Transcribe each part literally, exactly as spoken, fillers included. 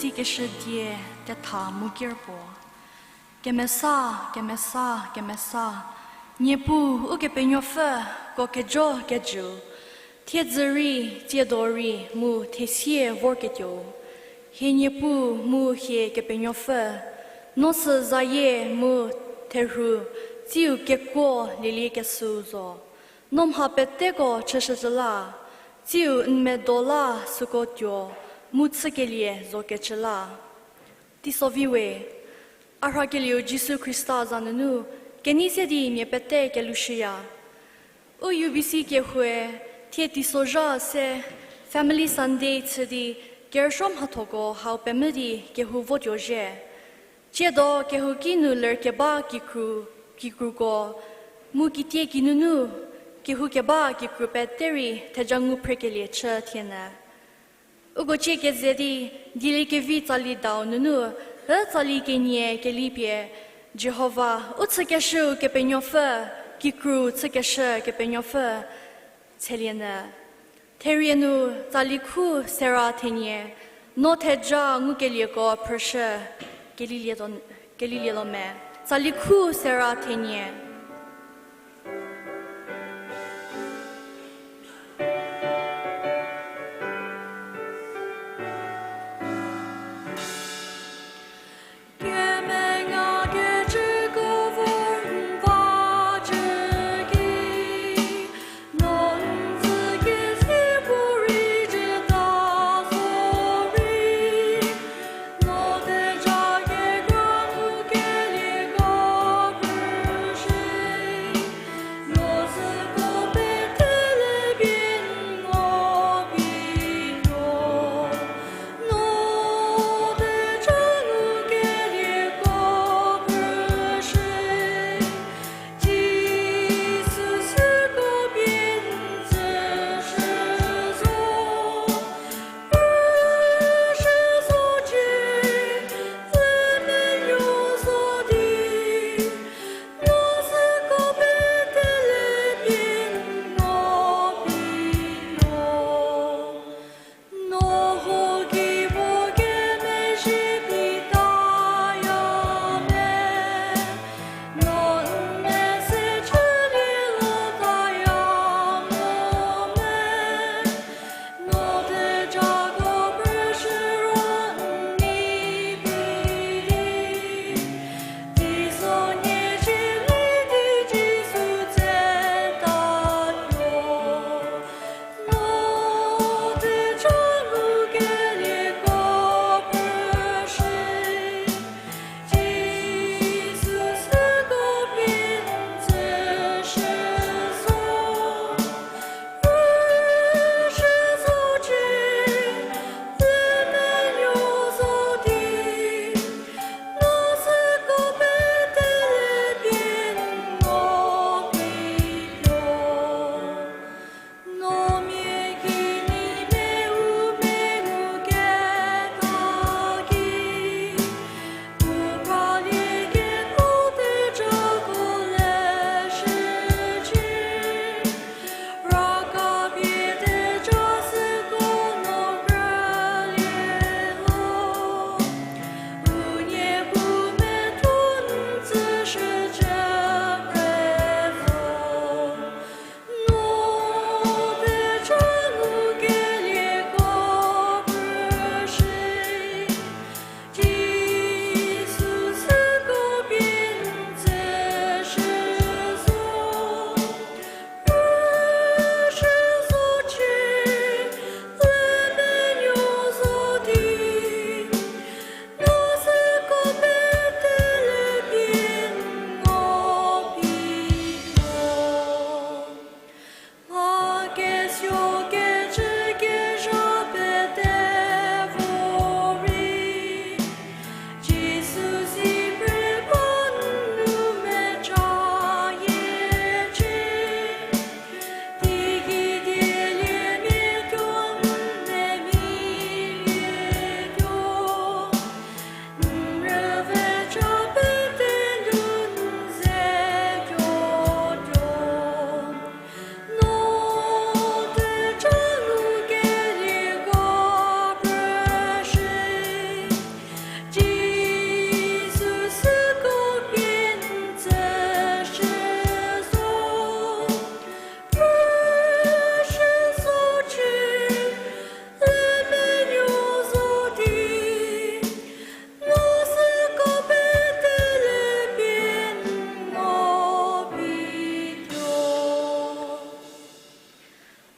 Sikeshü die tetha mu ker puo. Kemesa, kemesa, kemesa, Niepuu Ukepenuopfü, ko kejo kejüu, thiedzü rei, tsiedo rei mu thesie vorketuou, hie Niepuu mu hie Kepenuopfü, no sü zayie mu therhu, tsiu kekuo lieliekeshüu zo. No mha peteko chüshücü la, tsiu n medo la süko tuo mu chükelie zokecü la. Teisovi we, a rhakelieu Jisu Khrista za nunu kenei se di mia pete kelushüya. U UBC kehoue, thie teisozha se Family Sunday chü di kerüsuo mhathoko hau pemvü di kehou votuo zhie. Tsiedo kehouki nu lerkeba kikru, kikruko, mu kitie kinunu kehou keba kikru pete rei theja ngu phrekelie chü thienyü. Uko cie keze di, dieliekevi tsali dau nunu, ü tsali kenie kelipie, Jihova, u chükeshüu Kepenuopfü, kikru chükeshü Kepenuopfü, tselienyü. Therie nu tsali khu sera thenie, no theja ngukelieko phrüshü, kelilietuo, kelilietuo me. Tsali khu sera thenie.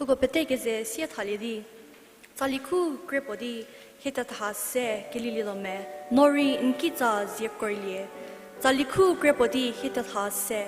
Uko pete keze sie thalie di, tsali khu krepuo di hie tetha se kelilielo me, no rei n kitsa zie kroilie. Tsali khu krepuo di hie tetha se.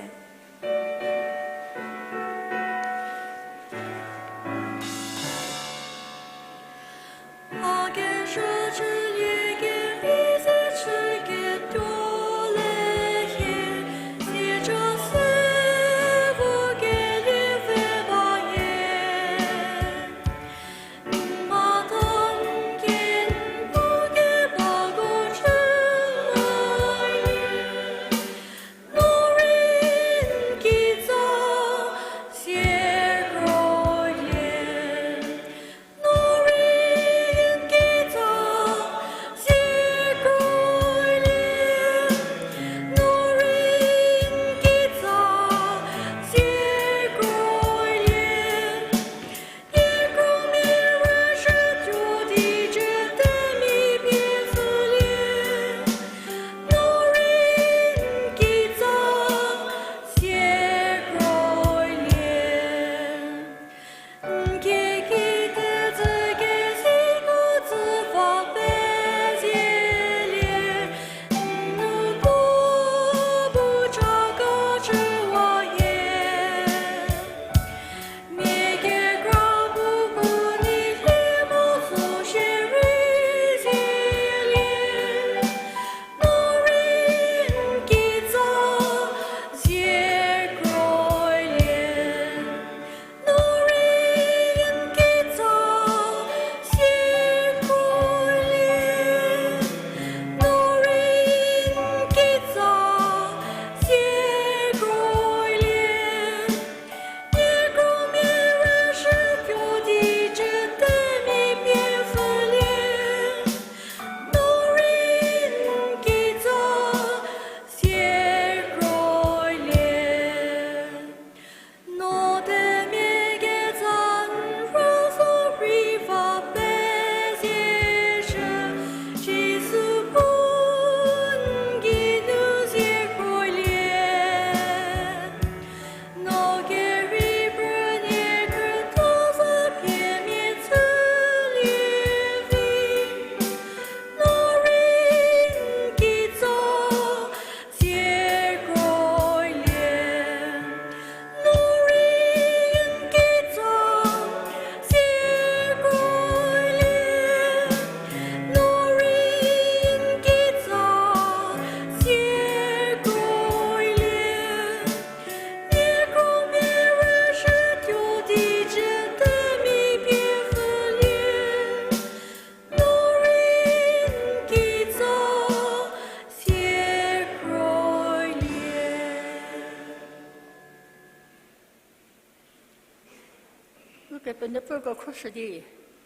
Ukepenuopfü ko khroshü di,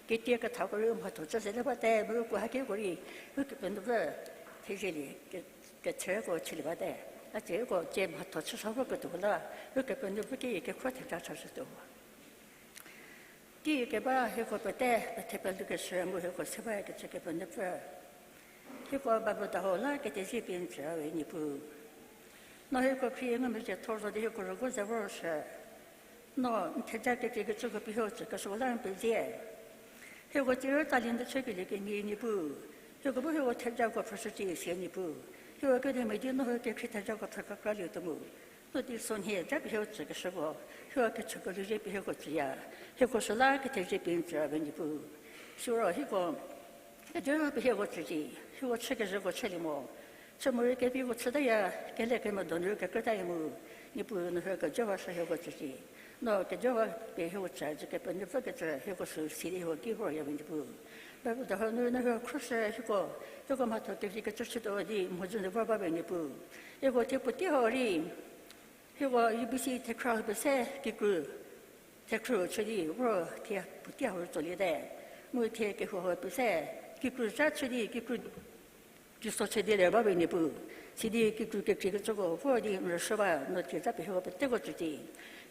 ketie kethako rei u mhatho chü zele bate, mu uko hakiko rei, Ukepenuopfü thezielie, ke-, ketseko chülie bate. A tsie uko tsie mhatho chü sa voketuo la, Ukepenuopfü ki kekhro theja chashütuo. Tei keba hieko pete, pete pelu keshü mu hieko se bakecü Kepenuopfü. Hieko bapeta ho la kethezie pie n tsüya we Niepuu. No hieko khrie ngumezhie thor zo di hieko rüguo ze vorshü. No n theja kekreikecüko pie hieko tsükeshüko la n pezie. Hieko tsierü talent chükelie kemhie Niepuu. Hieko bu hieko thejako phrüshücie sie Niepuu. Hieko kedi medi no hieko kekhrie thejako phrü kekra lietuo mu. No teisonhie japie hieko tsükeshüko, hieko kechüko lizhie pie hieko tsüya, hieko süla kethezie pie n tsüya we Niepuu. Siro hieko, kejü pie hieko tsücie, hieko chükezhüko chülie mo. Chü morei keviko chütaya, kele kemedonu rei kekrütaya mu, Niepuu no hieko kejü va shü hieko tsücie. No kejü va pie hieko tsüya zhü Kepenuopfü kecü hieko sü sidi hieko ki vorya we Niepuu. Bapeta ho nu no hieko khroshü hieko, hieko mhatho kevi kecü chütuo di mhodzü nu vor ba we Niepuu. Hieko thie puotei hau rei, hieko U B C thekhra pie se kikru, thekhru chü di vor thie puotei hau rei tsoliete. Mu thie kehou hau pie se kikru zha chü di kikru teisonhie di ler ba we Niepuu. Sidi kikru kekreikecüko vor di n rüsuo ba, no thie japie hieko peteko tsücie.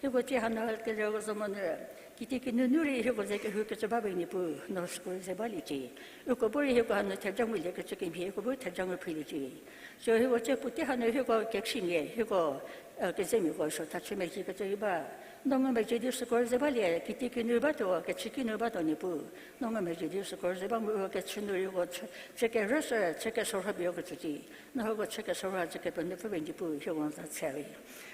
Hieko thie hanu keleko zo monyü, kitiekinu nu rei hieko ze kehoukecü ba we Niepuu, no süko rei ze baliecie. Uko bu rei hieko hanu theja nguliekecü kemhie hieko bu theja ngu phriliecie. Siro hieko tsie puotei hanu hieko kekhriemia, hieko Kezemiako suo thachü mezhie kecü rei ba, no ngumezhie di süko rei ze balie, kitiekinu batuo, kechükinu batuo Niepuu, no ngumezhie di süko rei ze ba mu kechü nu rei ko chü, chü kerüshü, chü kesorho pie kecü ci, no hieko chü kesorho chü kepenuopfü pie Niepuu hieko n za tse we.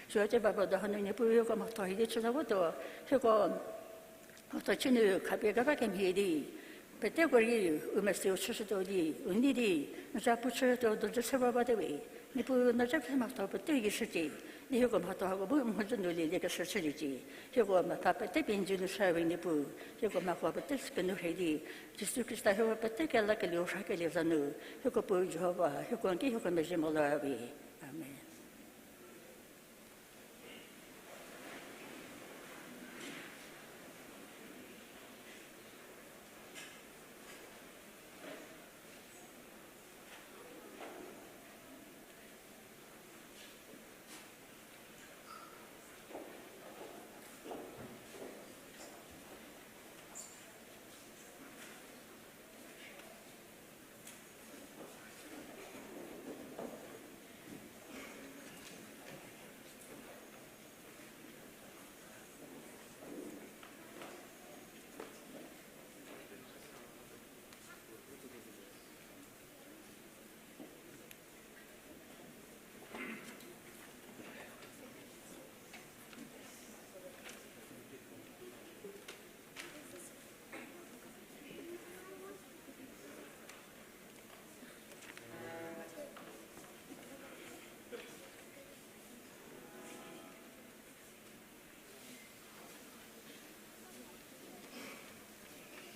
Süu ce baba do hanu Niepuu hieko mhatho hi di chü za votuo, hieko mhatho chü nu khapie keba kemhie di, peteko rei u meseu chüshütuo di, u nei di, n za pu chüshütuo dojü se vor bate we. Niepuu no japie mhatho pete gei shücie, di hieko mhatho hako bu mhodzü nu lielie keshü chüliecie. Hieko mepfü pete pie n dzie nu shü we Niepuu, hieko mhako pete süko nu rhei di, Jisu Khrista hieko pete kelakelieu rhakelie za nu, hieko Puo Jihova, hieko n ki hieko mezhie mo la we. Amen.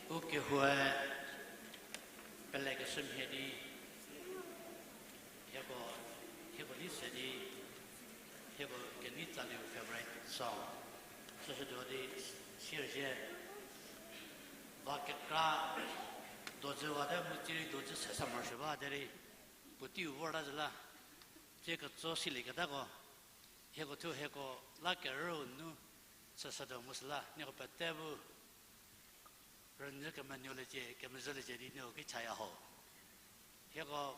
U kehoue pelekeshü mhie di, hieko, hieko di se di, hieko kenei tsaliu favorite song. Süshütuo di, sierzhie, va kekra, dojüwate mu tsierei dojü sesa morosuo ba derei, puoteiu vorta zhü la, tsie ketso silieketako, hieko thuo hieko la kerüu nu, süshütuo mu süla, nieko pete bu, rünyü kemenuoliecie, kemezhüliecie di nieko ki chaya ho. Hieko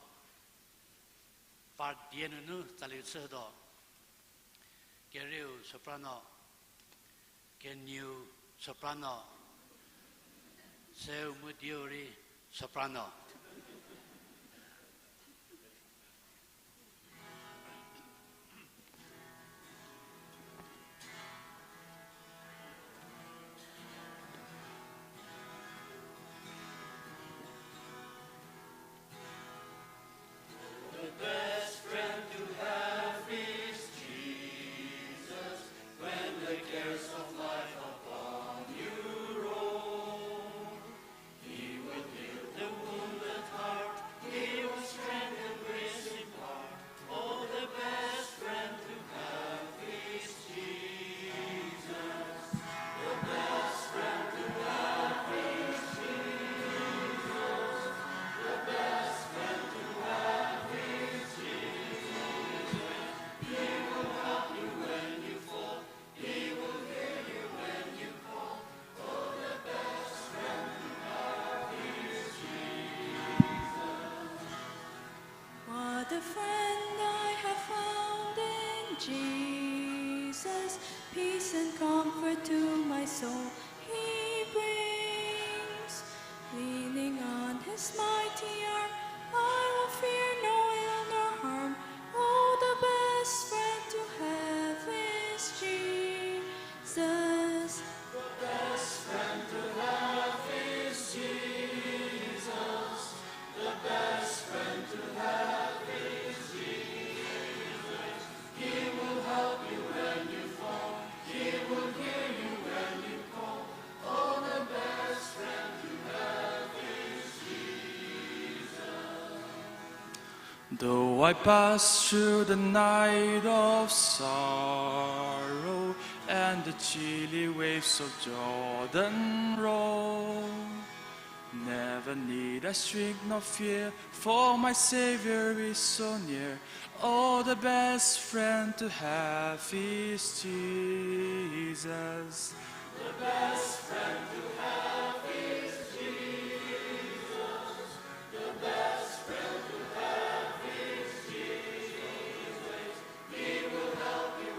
part die nunu tsaliu chütuo, kerieu soprano, kenieu soprano, seu mu dieu rei soprano. The best friend to have is Jesus. When the cares of life upon you roll, He will heal the wounded heart, He will strengthen, grace impart. Oh, the best friend to have is Jesus. The best friend to have is Jesus. The best friend to have is Jesus. He will help you when you fall. He will hear you when you call. Oh, the best friend you have is Jesus. What a friend I have found in Jesus. Peace and comfort to my soul He brings. Leaning on His mighty arm, I will fear no ill nor harm. Oh, the best friend to have is Jesus. The best friend to have is Jesus. The best friend to have is Jesus. He will help you when you fall. He will hear you when you call. Oh, the best friend you have is Jesus. Though I pass through the night of sorrow, and the chilly waves of Jordan roll, never need I shrink nor fear, for my Savior is so near. Oh, the best friend to have is Jesus. The best friend to have is Jesus. The best friend to have is Jesus. He will help you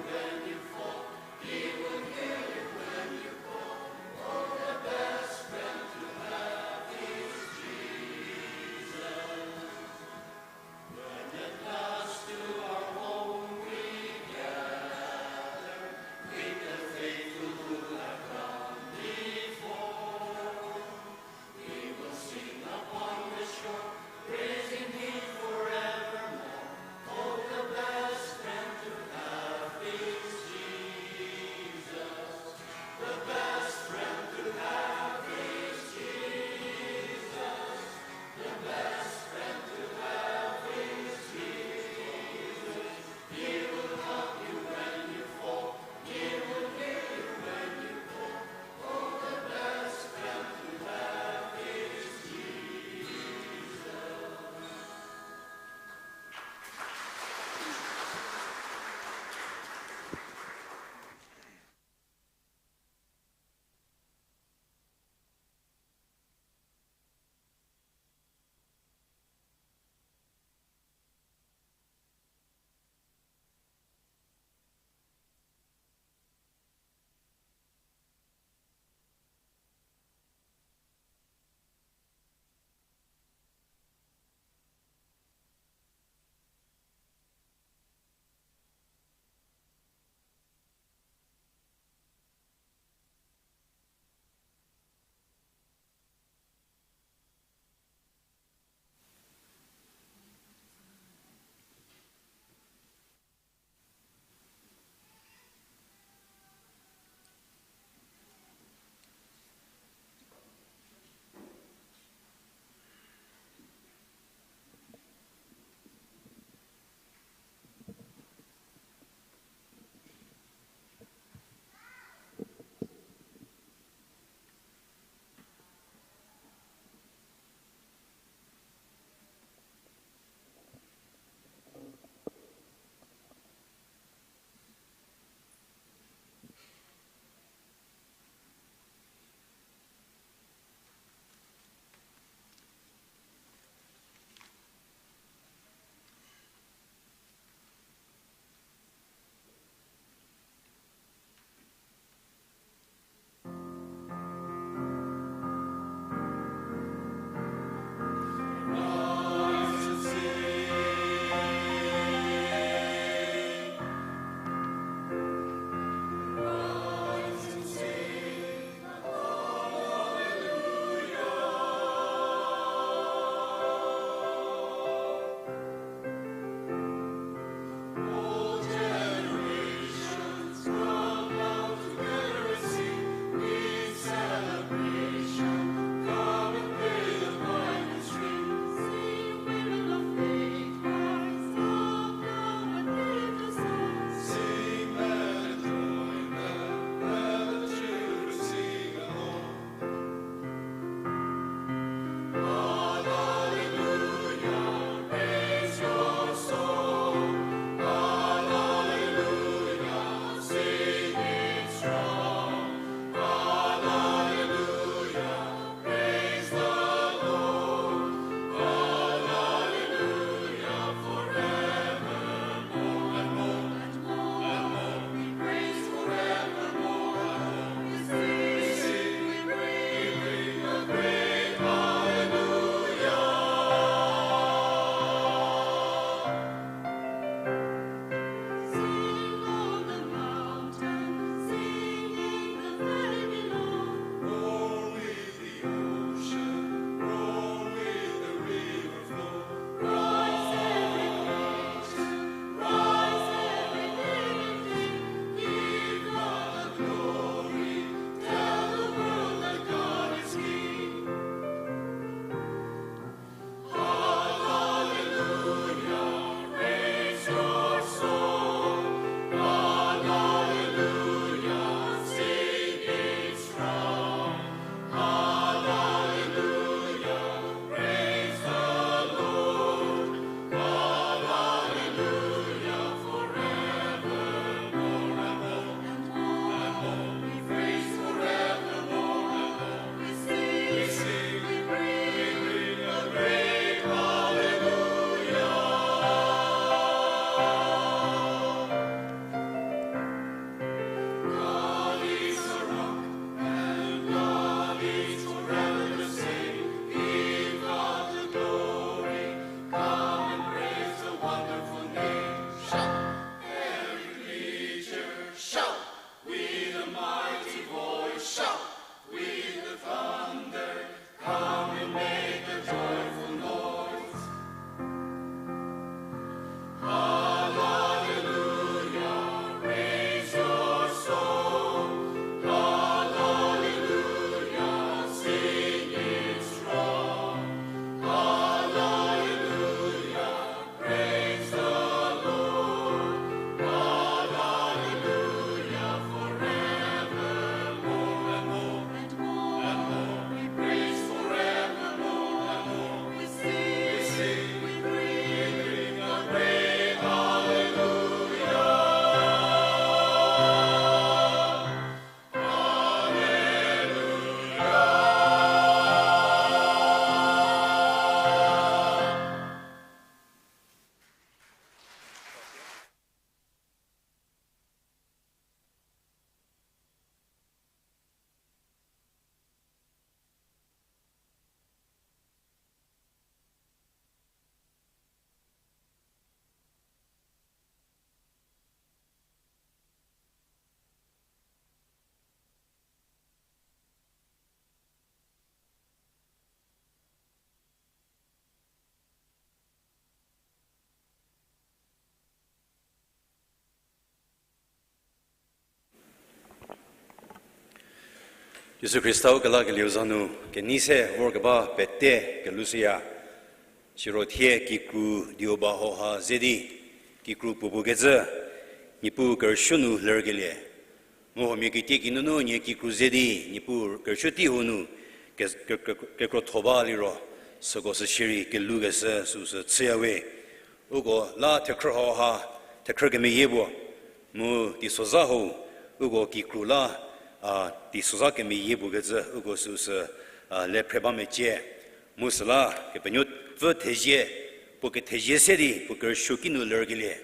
With the faithful who have gone before, we will sing upon the shore, praising Him forevermore. Oh, the best friend to have is Jesus. The best friend to have is Jesus. The best friend to have is Jesus. He will help you when you fall. He will Jisu Khrista u kelakelieu za nu kenei se vorkeba pete kelushüya. Siro thie kikru dieu ba hauha ze di, kikru puopuo kecü, Niepuu kerüsuo nu lerkelie. Mu huomia kitiekinu nu nie kikru ze di, Niepuu kerüsuo tei hau nu ke, ke, ke, kekrotho ba liro, süko süshierei kelukeshü süsü chüyawe. Uko la thekhrü hauha, thekhrü kemeyie puo, mu teisozha hau, uko kikru la, a, teisozha kemeyie puo kecü, uko süsü, a, le phre ba mecie. Mu süla, Kepenuopfü thezie, puo kethezie se di, puo kerüsuo kinu lerkelie.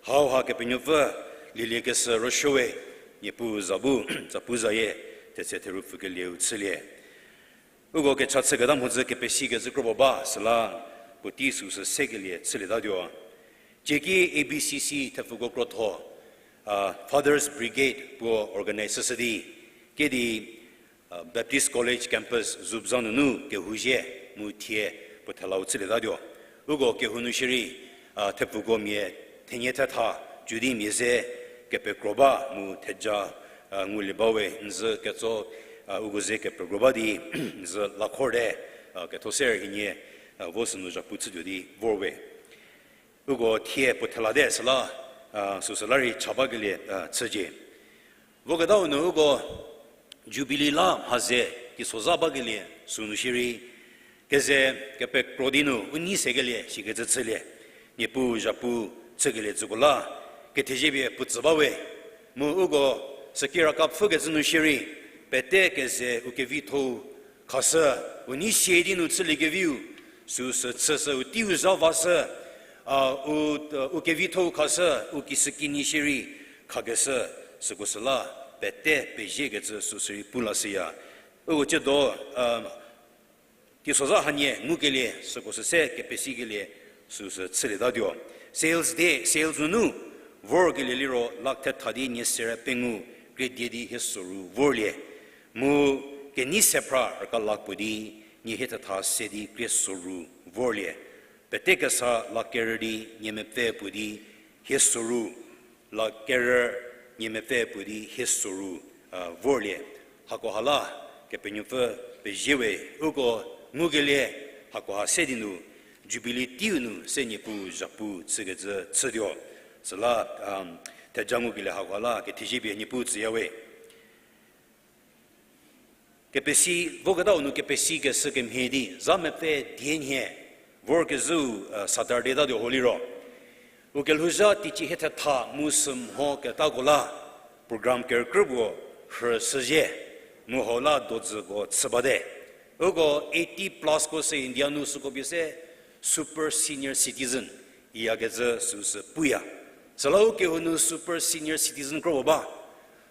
Hauha Kepenuopfü, lieliekeshü rüsuowe, Niepuu za bu, za pu zayie, thetse therupfükelieu chülie. Uko kecha chüketa mhodzü kepesikecü kropuo ba, süla puotei süsü sekelie chülietatuo. Tieki A B C C thepfuko krotho, a, Father's Brigade puo organize shü di, kedi, a, Baptist College Campus Zubza nunu kehou zhie mu thie puo thelau chülietatuo. Uko kehou nu shierei, a, thepfuko mia thenie thetha, cü di mia ze kepekro ba mu theja, a, ngulie bawe, n zü ketso, a, uko ze kepekro ba di, n zü lakhorte, a, ketho ser hienie, a, vo sünu zhapu chütuo di vor we. Uko thie puo thelate süla, a, süsü la rei cha bakelie, a, chücie. Voketau nu uko Jubilee la mha ze teisozha bakelie sünu shierei, keze kepekro di nu u nei sekelie shikecü chülie, Niepuu zhapu chükelie tsüko la, kethezie pie puo tsü bawe, mu uko sükira kapfükecü nu shierei, pete keze u kevitho-u khashü, u nei sie di nu chüliekeviu, süsü chüshü u teiu zha vashü, a, u, u kevitho-u khashü, u kisükinyi shierei khakeshü, süko süla, pete peziekecü süsü rei pu lashüya. Uko tsiedo, a, teisozha hanie ngukelie, süko süse kepesikelie, süsü chülietatuo. Sales day, sales nunu, vorkelie liro lakh thetha di nie sere pengou, krie die di hie soru vorlie. Mu kenei sephra rüka lakh puo di, nie hie thetha se di krie soru vorlie. Pete kesa lakh kerü di nie mepfü puo di hie soru, lakh kerü nie mepfü puo di hie soru, a, vorlie. Hakoha la Kepenuopfü pezie we, uko ngukelie, hakoha se di nu, Jubilee teiu nu se Niepuu zhapu chükecü chütuo. Süla, um, theja ngukelie hakoha la kethezie pie Niepuu tsüyawe. Kepesi, voketau nu kepesikeshü kemhie di, za mepfü dienhie, vorkezhüu, a, Saturday tatuo ho liro, u kelhouzha teicie hie thetha mu sümhoketako la, program kerükrü puo rhüshüzhie, mu hau la dodzüko chü bate. Uko eighty plusko se India nu süko pie se super senior citizen iyakecü süsü puya. Süla u kehou nu super senior citizen kropuo ba.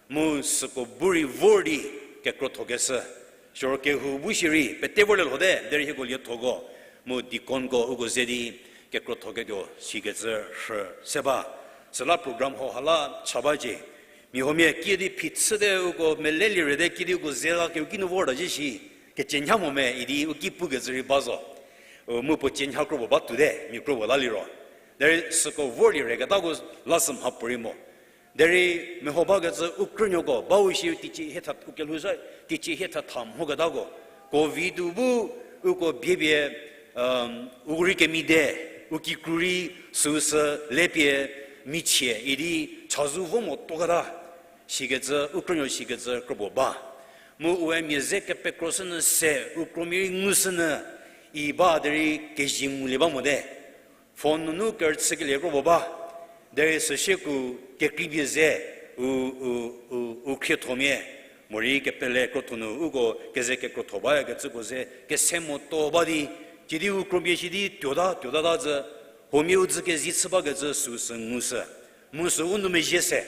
Mu süko bu rei vor di kekrothokeshü. Siro kehou bu shierei pete vorlie lhote, derei hieko liethoko, mu deaconko uko ze di kekrothoketuo shikecü rhü se ba. Süla program hauha la cha bacie. Mia huomia kiüdi phichüte uko melelie rüte kiüdi uko ze la keu kinu vorta zhie shi, kecie nha mo me idi u ki pukecü rei ba zo. U mu puo cie nha kropuo ba tuote, mia kropuo la liro. Derei süko vorlie rüketako la sü mhapuorei mo. Derei meho bakecü u krünuoko bau shi teicie hie tha, u kelhouzha teicie hie thetha mhoketako, covid-u bu uko biepie, u rei kemide, u kikru rei süsü lepie michie idi chazou vo mo tuoketa, shikecü u krünuo shikecü kropuo ba. Mu u mia ze kepekroshünyü se u kromia rei ngushünyü, i ba derei kezie ngulie ba mote. Phone nunu kerüchükelie kropuo ba, derei süsieku kekreipie ze u, u, u, u khriethomia, morei kepele krotho nu uko keze kekrotho bayakecüko ze kese motuo ba di, sidi u kromia sidi tuota, tuotata zü, huomia u dzü kezi chü bakecü süsü ngushü. Mu sü u nou mezhie se,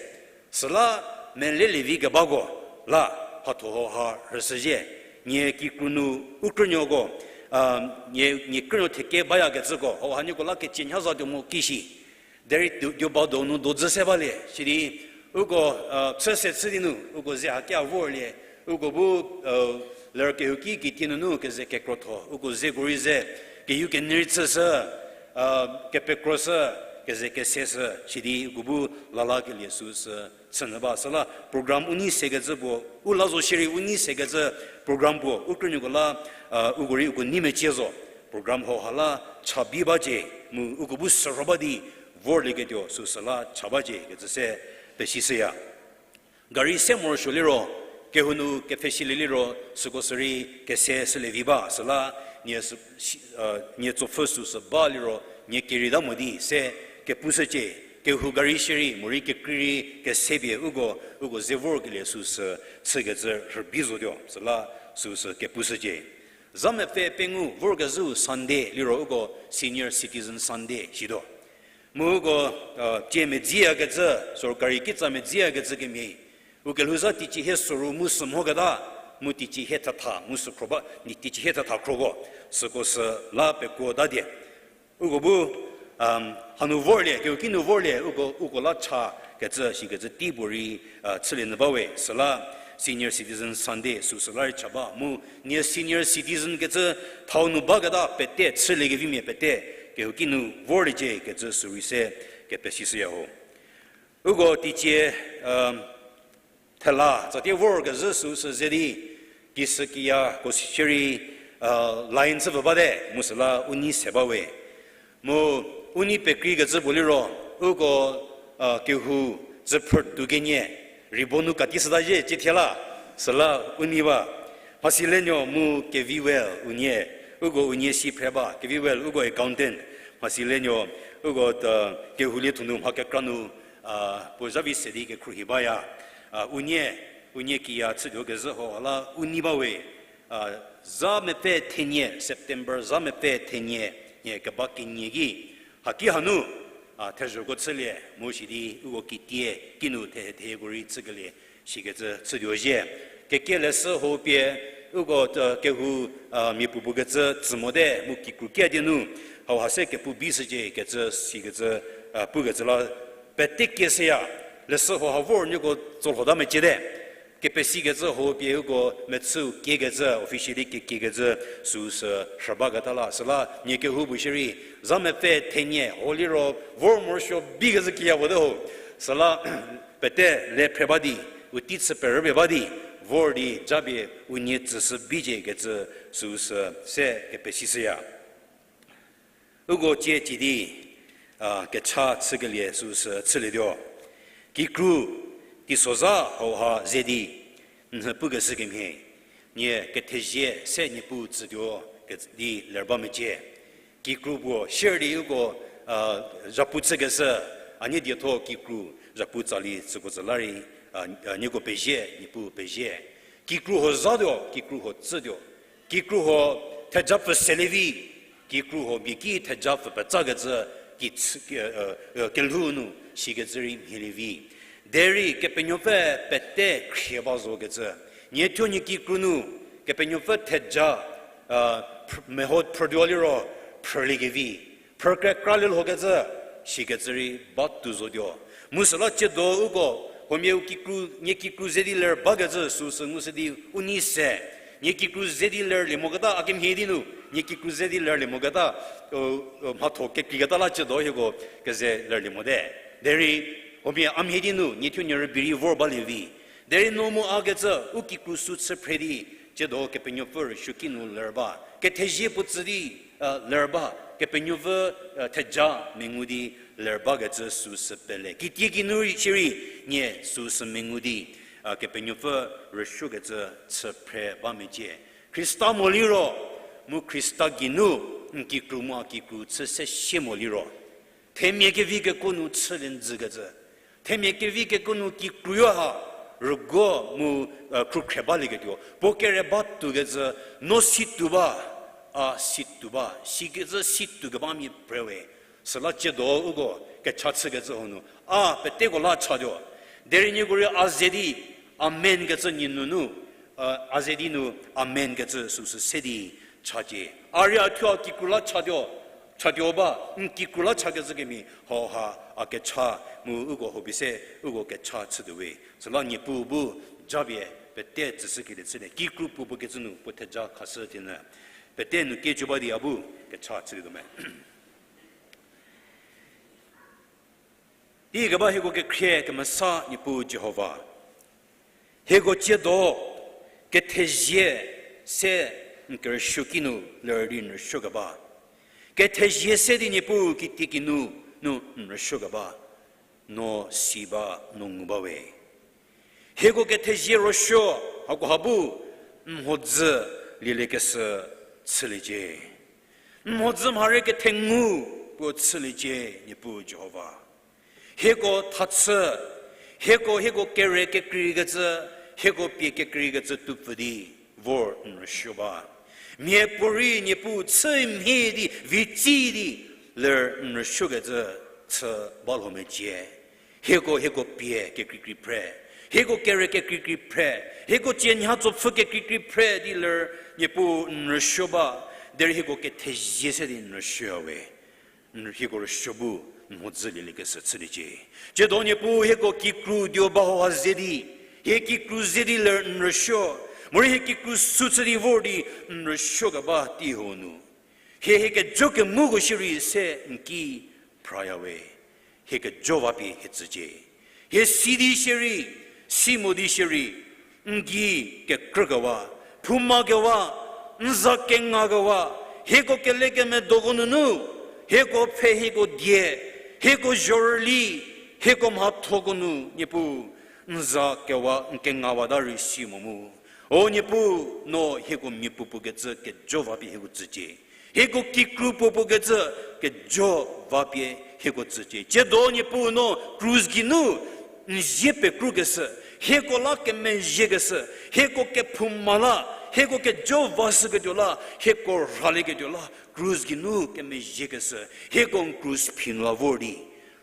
süla melelie vi kebako la mhatho hauha rhüshüzhie, nie kikru nu u krünuoko, a, nie, nie krünuo theke bayakecüko hauha nieko la kecie nha zatuo mo kishi. Derei tuo, tuo ba donu dodzü se balie sidi, uko, a, chü se chü di nu uko ze hakia vorlie, uko bu, a, ler kehouki kitie nunu keze kekrotho uko zeko rei ze, keyeu kenyü rei chüshü, a, kepekroshü, keze kese sü, sidi uko bu lalakelie süu sü chünyü ba. Süla program u nei sekecü puo, u la zo shierei u nei sekecü program puo, u krünuoko la, a, uko rei uko nei mecie zo. Program hauha la cha bi bacie, mu uko bu sürho ba di vorlieketuo süu sü la cha bacie kecü se pesishüya. Gari se morosuo liro, kehou nu kepfhesilie liro, süko sürei kese sülie vi ba, süla nie sü-, si-, a, nie tsopfü süu sü ba liro, nie kereita mo di se kepushücie, kehou gari shierei, morei kekrei rei kese pie uko, uko ze vorkelie süu sü chükecü rhübi zotuo, süla süu sü kepushücie. Za mepfü pengou vorkezhüu Sunday liro uko Senior Citizen Sunday shituo. Mu uko, a, tie medziyakecü, sorkari kitsa medziyakecü kemhie, u kelhouzha teicie hie soru mu sü mhoketa, mu teicie hie thetha mu sü khro ba, ni teicie hie thetha khroko, süko sü la pekuo ta die. Uko bu, um, hanu vorlie, kehouki nu vorlie, uko, uko la cha kecü, shikecü tei puorei, a, chülie nyü bawe, süla Senior Citizen Sunday süu sü la rei cha ba, mu nie Senior Citizen kecü thau nu baketa pete chüliekevimia pete, kehouki nu vorliecie kecü sürei se kepesishüya ho. Uko teicie, um, thela tsatie vorkezhü süu sü ze di, kisükiya ko shierei, a, line chü pfü bate, mu süla u nei se bawe. Mu u nei pekreikecü puo liro, uko, a, kehou tsüphrü tuo kenie, ribbon nu kati shüta zhie cie thie la, süla u nei ba. Mhasilenuo mu Keviwell unie, uko unie si phre ba, Keviwell uko accountant, Mhasilenuo uko, a, kehoulie thunu mha kekra nu, a, puo zha vi se di kekhruohi baya, a, unie, unie kiya chütuo kezhü ho la u nei bawe, a, za mepfü thenie, September za mepfü thenie, nie keba kenie ki, haki hanu, a, thezhoko chülie, mu sidi uko kitie, kinu thehe theko rei chükelie, shikecü chütuo zhie. Kekie leshü ho pie, uko, a, kehou, a, mia puopuo kecü tsü mote, mu kikru kia die nu, hauha se kepu bi shücie kecü, sikecü, a, pukecü la, pete kie shüya, leshü ho ha vor nieko tsolhota meciete. Kepesikecü ho pie uko mechüu kiekecü, officially kekiekecü, süu sü rhü baketa la, süla nie kehou bu shierei, za mepfü thenie ho liro, vor morosuo bikecü kiya puo te ho. Süla, pete le phre ba di, u tei chü perüpie ba di, vor di japie unie tsüshü bicie kecü süu sü se kepesishüya. Uko cie cidi, a, kecha chükelie süu sü chülietuo. Kikru, teisozha hauha ze di, nhü pukeshü kemhie, nie kethezie se Niepuu tsütuo ke di ler ba mecie. Kikru puo share di uko, a, zhapu chükeshü, a nie dietho kikru zhapu tsali süko tsü la rei, a, a, nieko pezie, Niepuu pezie. Kikru huo zhatuo, kikru huo tsütuo. Kikru huo theja pfü selie vi, kikru huo mia ki theja pfü petsakecü ki, ki, e, e, kelhou nu sikecü rei mhielie vi. Derei Kepenuopfü pete khrie ba zokecü. Niethuo nie kikru nu Kepenuopfü theja, a, pr-, meho phrütuo liro phrüliekevi. Phrükekra lielhokecü, sikecü rei batuo zotuo. Mu süla tsiedo uko, huomia u kikru, nie kikru ze di ler bakecü süu sü ngushü di u nei se. Nie kikru ze di lerlie moketa a kemhie di nu, nie kikru ze di lerlie moketa, o, o, mhatho kekreiketa la tsiedo hieko keze lerlie mote. Derei, huomia a mhie di nu, niethuo nie rübei rei vor balie vi. Derei no mu a kecü, u kikru sü chü phre di, tsiedo Kepenuopfü rüsuoki nu ler ba. Kethezie puo tsü di, a, ler ba. Kepenuopfü, a, theja mengu di ler bakecü süu sü pele. Kitiekinu rei shierei, nie süu sü mengu di, a, Kepenuopfü rüsuokecü chü phre ba mecie. Khrista mo liro, mu Khrista geinu, n kikru mu a kikru chü se sie mo liro. Themia kevi kekuo nu chülie njükecü. Themia kevi kekuo nu kikruyo ha, rüguo mu, e, khrukhre balieketuo. Puo kere batuokecü, no situo ba, a situo ba, sikecü situo keba mia prewe. Süla tsiedo uko kecha chükecü hanu, a peteko la chatuo. Derei nieko rei a ze di, amen kecü nie nunu, a, a ze di nu, amen kecü süu sü se di chacie. A rei a thuo a kikru la chatuo, chatuo ba, n kikru la chakecü kemhie, hauha a kecha mu uko hobise, uko kecha chütuowe. Süla Niepuu bu, japie, pete tsüshükelie chülie. Kikru puopuo kecü nu, puo theja khashü thienyü. Pete nu kecü ba di a bu, kecha chülietuo me. Ikeba hieko kekhrie kemesa Niepuu Jihova. Hieko tsiedo kethezie se n kerüsuo kinu ler di n rüsuokeba. Kethezie se di Niepuu kitiekinu nu n rüsuokeba. No si ba, no ngu ba we. Hieko kethezie rüsuo, hakoha bu n mhodzü lieliekeshü chüliecie. N mhodzü mhare kethengu puo chüliecie, Niepuu Jihova. Hieko thachü, hieko, hieko kere kekreikecü, hieko pie kekreikecü tuopfü di vor n rüsuo ba. Miapuorei Niepuu chü mhie di, vitsi di, ler n rüsuokecü chü ba lho mecie. Hieko, hieko pie kekreikrei phre, hieko kere kekreikrei phre, hieko tsie nha tsopfü kekreikrei phre di ler Niepuu n rüsuo ba, derei hieko kethezie se di n rüsuoya we. N hieko rüsuo bu n mhodzü lieliekeshü chüliecie. Tsiedo Niepuu hieko kikru dio ba hauha ze di, hie kikru ze di ler n rüsuo, morei hie kikru sü chü di vor di n rüsuokeba tei hau nu, hie hie kejo kemuko shierei se n ki phraya we. Hie kejo va pie hie tsücie. Hie si di shierei, si mo di shierei, n gei kekrükewa, phouma kewa, n za kengakewa, hieko kelekemedoko nunu, hieko pfhe hieko die, hieko zhorüli, hieko mhathoko nu Niepuu, n za kewa n kengawata rei si mo mu. O Niepuu, no hieko mia puopuo kecü kejo va pie hieko tsücie. Hieko kikru puopuo kecü kejo va pie hieko tsücie. Tsiedo Niepuu no krus geinu n zie pekrukeshü, hieko la kemezhiekeshü, hieko kephouma la, hieko kejo vashüketuo la, hieko rhalieketuo la, krus geinu kemezhiekeshü, hieko n krus phi nu la vor di,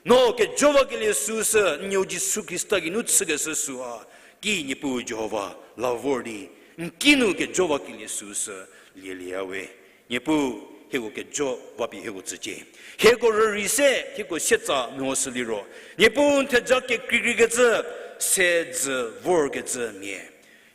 no kejo vakelie süu sü, n nuo Jisu Khrista geinu chükeshü süu ha, ki Niepuu Jihova la vor di, n kinu kejo vakelie süu sü lielieya we. Niepuu, hieko kejo va pie hieko tsücie. Hieko rürei se hieko sietsa mehoshü liro, Niepuu n theja kekreikreikecü, se dzü vorkecü mia.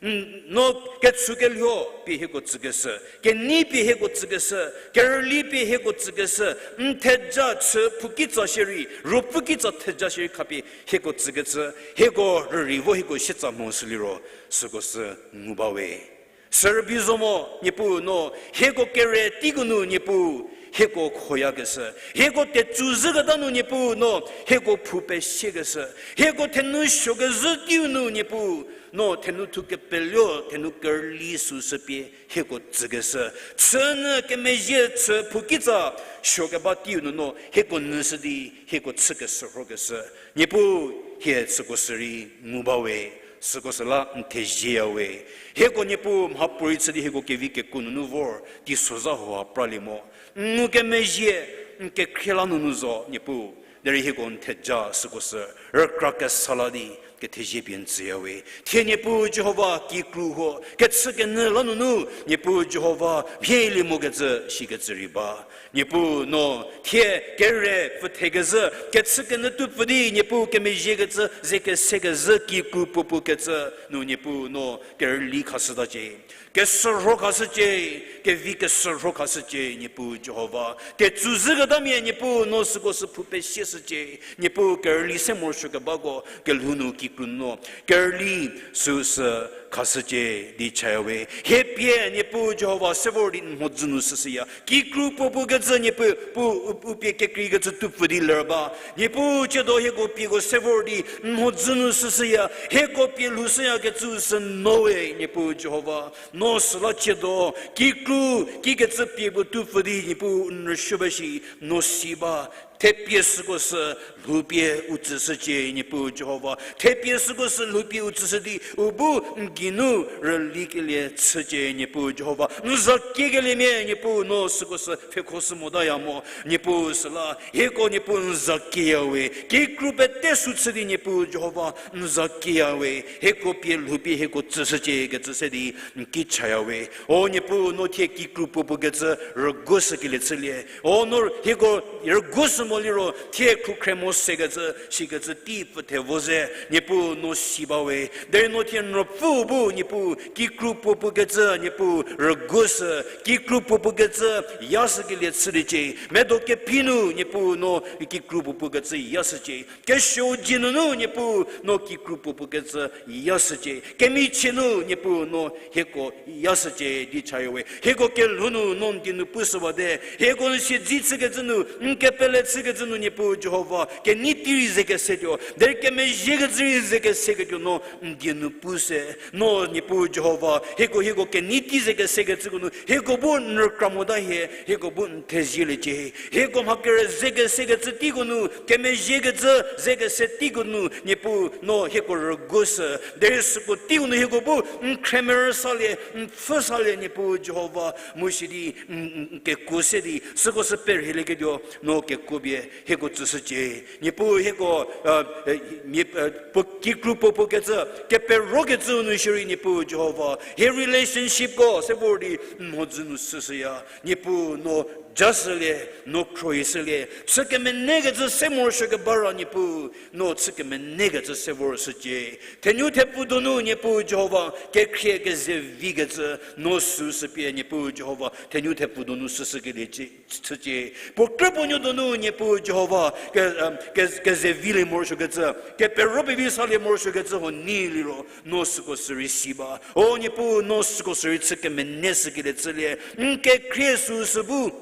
N, no kechükelho pie hieko tsükeshü, kenei pie hieko tsükeshü, kerüli pie hieko tsükeshü, n theja chü phou kitsa shierei, ruopfü kitsa theja shierei khapie hieko tsükecü, hieko rürei vo hieko sietsa mehoshü liro, süko sü ngu ba we. Sürübei zo mo, Niepuu no, hieko kere teiko nu Niepuu, hieko khoyakeshü, hieko tetsu zhüketa nu Niepuu no, hieko phou pesiekeshü, hieko thenou suokezhü teiu nu Niepuu no, thenou thu kepeluo, thenou kerüli süu sü pie hieko tsükeshü, chünyü kemezhie chü phou kitsa suokeba teiu nu no, hieko nyüshü di, hieko chü keshürhokeshü. Niepuu, hie süko sü rei ngu ba we, süko sü la n thezieya we. Hieko Niepuu mhapuorei chü di hieko kevi kekuo nunu vor, teisozha hauha pralie mo. N ngukemezhie, n kekhrie la nunu zo, Niepuu. Derei hieko n theja süko sü, rükra kesa la di, kethezie pie n tsüya we. Thie Niepuu Jihova kikru huo, kechükenyü la nunu, Niepuu Jihova, mhielie mokecü, shikecü rei ba. Niepuu no, thie kere pfüthekezhü, kechükenyü tuopfü di, Niepuu kemezhiekecü, ze kesekezhü, kikru puopuo kecü, nu Niepuu no, kerüli khashütacie. Keshürho khashücie, kevi keshürho khashücie, Niepuu Jihova. Tetsu zhüketamia Niepuu no süko sü phou pesieshücie, Niepuu kerüli se morosuokebako, kelhou nu kikru no, kerüli süu sü khashücie di chaya we. Hie pie Niepuu Jihova se vor di n mhodzü nu süshüya. Kikru puopuo kecü Niepuu, pu, u, u pie kekreikecü tuopfü di ler ba. Niepuu tsiedo hieko pieko se vor di n mhodzü nu süshüya. Hieko pie lhoushüyakecü sü no we, Niepuu Jihova. No süla tsiedo, kikru, kikecü pie puo tuopfü di Niepuu n rüsuo ba shi, no si ba. Thepie süko sü lhoupie u tsüshücie, Niepuu Jihova. Thepie süko sü lhoupie u tsüshü di, u bu n geinu rülikelie chücie, Niepuu Jihova. N za kiekeliemia, Niepuu no süko sü pfhekhoshü motaya mo, Niepuu süla. Hieko Niepuu n za kieya we. Kikru pete sü chü di Niepuu Jihova n za kieya we. Hieko pie lhoupie hieko tsüshücie kecü se di n ki chaya we. O Niepuu no thie kikru puopuo kecü rügushükelie chülie. O no hieko rügushü liro thie khrukhre mo sekecü, shikecü tei pfüthe vo ze, Niepuu no si ba we. Derei no thie n ruopfüu bu, Niepuu, kikru puopuo kecü, Niepuu, rügushü, kikru puopuo kecü, yashükelie chüliecie. Medo kephi nu, Niepuu, no kikru puopuo kecü, yashücie. Kesuo dzie nunu, Niepuu, no kikru puopuo kecü, yashücie. Kemichie nu, Niepuu, no hieko yashücie di chaya we. Hieko kelhou nu, no n die nu pushüwate. Hieko n siedze chükecü nu, n kepele chükecü nu, Niepuu Jihova, kenei tei rei ze kesetuo. Derei kemezhiekecü rei ze keseketuo no, n die nu pushü. No, Niepuu Jihova, hieko, hieko kenei tei ze kesekecüko nu, hieko bu n rükra mota hie, hieko bu n thezieliecie. Hieko mha kere ze kesekecü teiko nu, kemezhiekecü ze kese teiko nu, Niepuu, no hieko rügushü. Derei süko teiko nu hieko bu n khremerü salie, n pfhü salie, Niepuu Jihova, mu sidi, n, n, n kekuo se di, süko sü perhielieketuo, no kekuo pie, hieko tsüshücie. Niepuu hieko, mia, puo kikru puopuo kecü, keperokecüu nu shierei Niepuu Jihova. Hie relationshipko, se vor di, n mhodzü nu süshüya. Niepuu no jashülie, no khruohishülie. Chü kemenekecü se morosuo keba ra Niepuu, no chü kemenekecü se vorshücie. Thenu thepfu donu Niepuu Jihova, kekhrie kezevikecü, no süsü pie Niepuu Jihova, thenu thepfu donu süshükelie chücie. Puo krü puo nuo donu Niepuu Jihova, ke, ke, kezevilie morosuokecü, kepero pevi salie morosuokecü huo nei liro, no süko sürei si ba. O Niepuu, no süko sürei chü kemeneshükelie chülie. N kekhrie süsü bu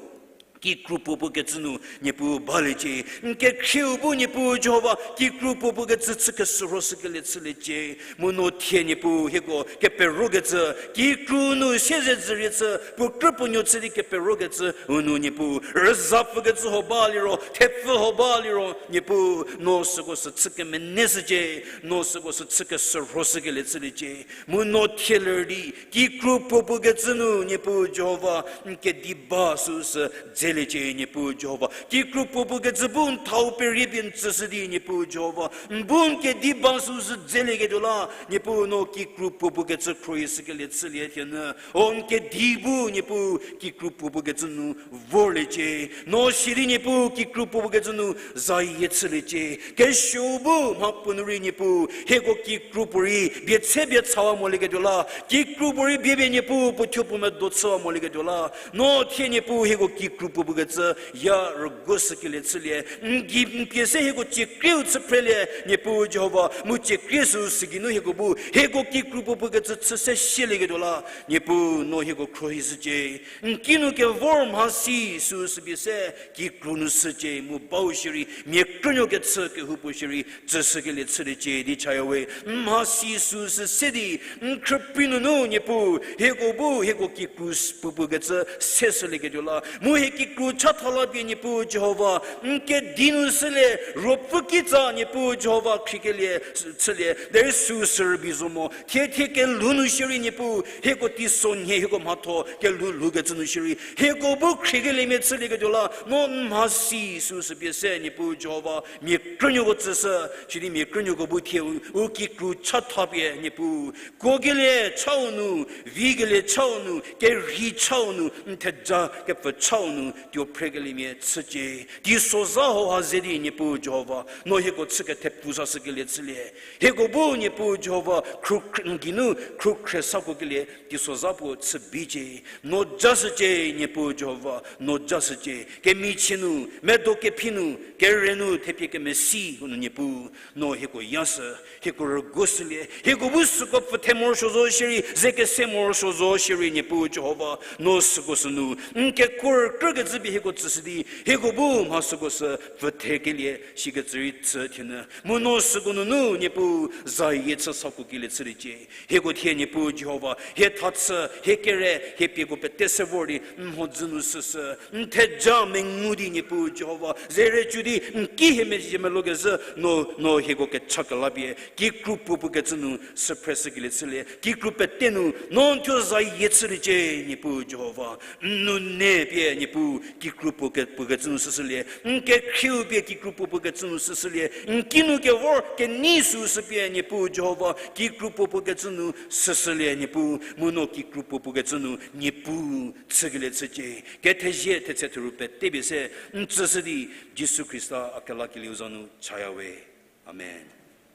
kikru puopuo kecü nu Niepuu baliecie. N kekhrieu bu Niepuu Jihova kikru puopuo kecü chü keshürhoshükelie chüliecie. Mu no thie Niepuu hieko keperokecü, kikru nu siezedzürie chü, puo krü puo nuo chü di keperokecü, u nu Niepuu, rüzapfükecü huo ba liro, thepfü huo ba liro, Niepuu, no süko sü chü kemeneshücie, no süko sü chü keshürhoshükelie chüliecie. Mu no thie ler di, kikru puopuo kecü nu, Niepuu Jihova, n kedi ba süsü dzeliecie, Niepuu Jihova. Kikru puopuo kecü bu n thau perie pie n tsüshü di, Niepuu Jihova. N bu n kedi ba süsü dzelieketuo la, Niepuu no kikru puopuo kecü khruohishükelie chülie thienyü. O n kedi bu, Niepuu, kikru puopuo kecü nu vorliecie. No sidi Niepuu kikru puopuo kecü nu zayie chüliecie. Kesuo bu mhapuo nu rei Niepuu, hieko kikru puorei bie tse bie tsawa molieketuo la, kikru puorei bie bie Niepuu puo thuo puo medo chüwa molieketuo la, no thie Niepuu hieko kikru puopuo kecü ya rügushükelie chülie. N gei n pie se hieko ciekrieu chü phrelie, Niepuu Jihova, mu ciekrie süu sü geinu hieko bu, hieko kikru puopuo kecü chü se sielieketuo la, Niepuu no hieko khruohishücie. N kinu kevor mhasi süu sü pie se, kikru nu shücie, mu bau shierei, mia krünuo kechü kehoupuo shierei, tsüshükelie chüliecie di chaya we. N mhasi süu sü se di, n khrüprei nunu Niepuu, hieko bu, hieko kikru puopuo kecü, se shülieketuo la. Mu hie kikru chatha la pie Niepuu Jihova, n kedi nu shülie, ruopfü kitsa Niepuu Jihova khriekelie, chülie, derei süu sü rübei zo mo. Thie thie kelhou nu shierei Niepuu, hieko teisonhie hieko mhatho, kelhou lhoukecü nu shierei. Hieko bu khriekeliemia chülieketuo la, no n mhasi süu sü pie se Niepuu Jihova, mia krünuoko tsüshü, sidi mia krünuoko bu thie u, u kikru chatha pie Niepuu. Kuokelie chau nu, vikelie chau nu, kerhei chau nu, n theja kepfü chau nu, tuo phrekeliemia chücie. Teisozha hauha ze di Niepuu Jihova, no hieko chü kethepfu sashükelie chülie. Hieko bu Niepuu Jihova, khru, n geinu, khrukhre sakuokelie, teisozha puo chü bicie. No jashücie Niepuu Jihova, no jashücie. Kemichie nu, medo kephi nu, kere nu, thepie kemesi, u nu Niepuu, no hieko yashü, hieko rügushülie, hieko bu süko pfüthe morosuo zo shierei, ze kese morosuo zo shierei Niepuu Jihova, no süko sünu, n kekuo rükrükecü pie hieko tsüshü di, hieko bu mha süko sü pfüthekelie, shikecü rei tsü thienyü. Mu no süko nunu Niepuu zayie chü sakuokelie chüliecie. Hieko thie Niepuu Jihova, hie thachü, hie kere, hie pieko pete se vor di, n mhodzü nu süsü, n theja mengu di Niepuu Jihova, zerücü di, n ki hie mezhie melokezhü, no, no hieko kecha kela pie, kikru puopuo kecü nu, süphreshükelie chülie, kikru pete nu, no n thuo zayie chüliecie, Niepuu Jihova, n nou ne pie, Niepuu, kikru puo ke-, puo kecü nu süshülie. N kekhrieu pie kikru puo puo kecü nu süshülie. N kinu kevor kenei süu sü pie Niepuu Jihova kikru puo puo kecü nu süshülie Niepuu. Mu no kikru puo puo kecü nu Niepuu chükelie chücie. Kethezie thetse thuru pete pie se n tsüshü di Jisu Khrista a kelakelieu za nu chaya we. Amen.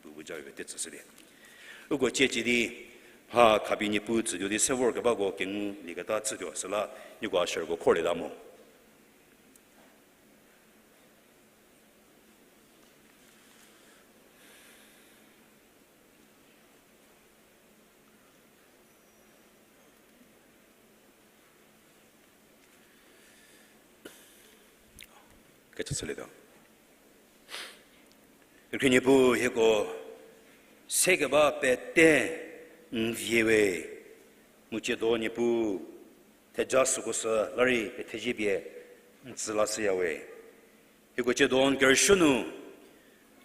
Puo bu ja we te tsüshülie. Uko cie cie di, mha khapie Niepuu tsütuo di se vorkebako kengu lieketa chütuo süla, nieko usherko khorlieta mo. Kecha chülietuo. Kekhrie Niepuu hieko sekeba pete n vie we, mu tsiedo Niepuu theja süko sü la rei kethezie pie n tsü lashüya we. Hieko tsiedo n kerüsuo nu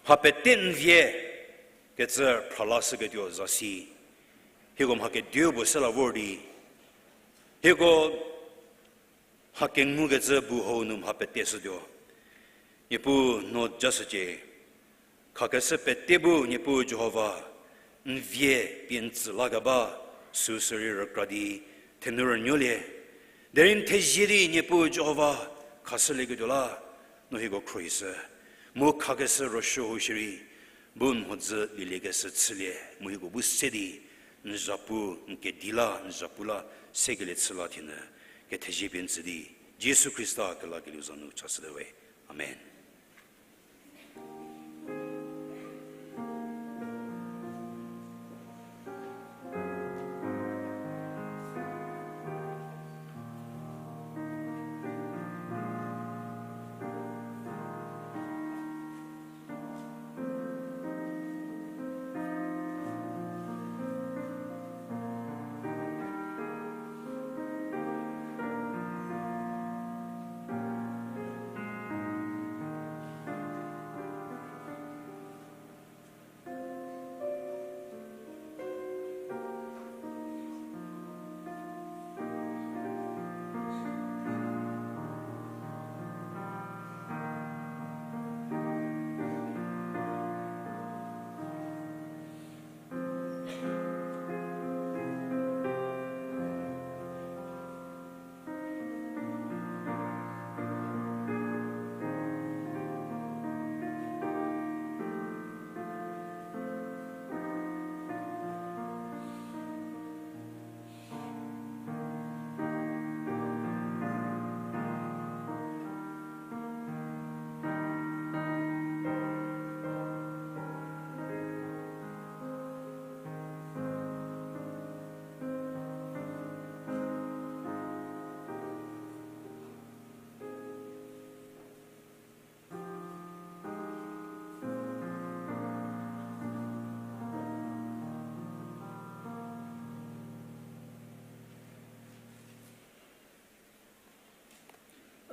mha pete n vie kecü phralashüketuo zasi, hieko mha kediu puo se la vor di, hieko mha kengukecü bu hau nu mha pete shütuo. Niepuu no jashücie. Khakeshü pete bu Niepuu Jihova, n vie pie n tsü lakeba süu sü rei rükra di thenu rünuolie. Derei n thezie di Niepuu Jihova khashülieketuo la, no hieko khruohishü. Mu khakeshü ruosuo hau shierei, bu n mhodzü lieliekeshü chülie, mu hieko bu se di, n zhapu, n kedi la, n zhapu la, sekelie chü la thienü, kethezie pie n tsü di, Jisu Khrista kelakelieu za nu chashüte we. Amen.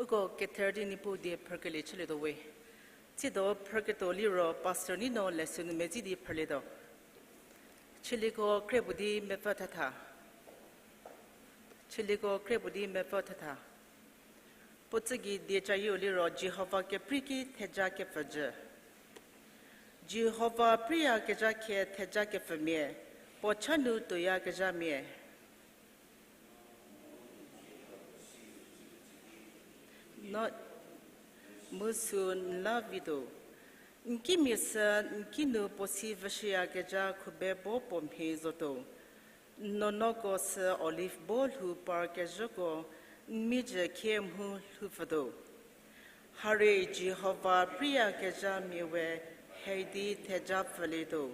Uko kether di Niepuu die phrükelie chülietuo we. Tsiedo phrüketuo liro pastor Nino leshü nu medzi di phrülietuo. Chülieko kre puo di mepfü thetha. Chülieko kre puo di mepfü thetha. Puo tsügei diecayieu liro Jihova keprei ki theja kepfü jü. Jihova preiyakezha khie theja kepfümia, puo cha nu tuoyakezhamia. No mu süu n la vituo. N kimia sü n kinu puo si vüshüyakezha khube bo puo mhie zotuo. N nuonuoko sü olive bo lhou parkezhüko n mizhü khie mhu lhoupfütuo. Harie Jihova preiyakezhamia we hei di theja pfülietuo.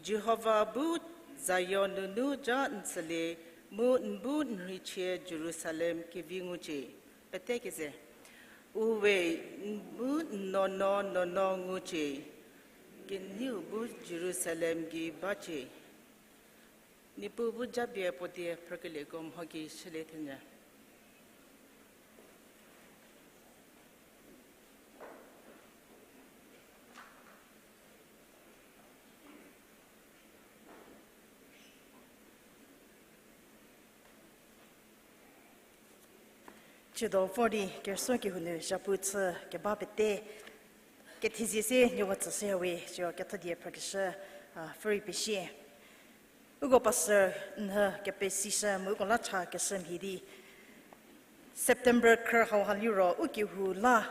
Jihova bu Zion nunu ja n tsülie, mu n bu n rheichie Jerusalem kevi ngucie. Pete keze. Uwe, n bu n nuonuo nuonuo ngucie, kenieu bu Jerusalem gei bacie. Niepuu bu japie puo die phrükelieko mho gei shülie thenyü. Tsiedo vor di kerüsuo kehou nu zhapu chü keba pete kethezie se nieko tsüshüya we, siro kethodie phrükeshü, a, pfhüri pesie. Uko pastor nhü kepesishü mu uko la cha keshü mhie di, September khrü hauha liro u kehou la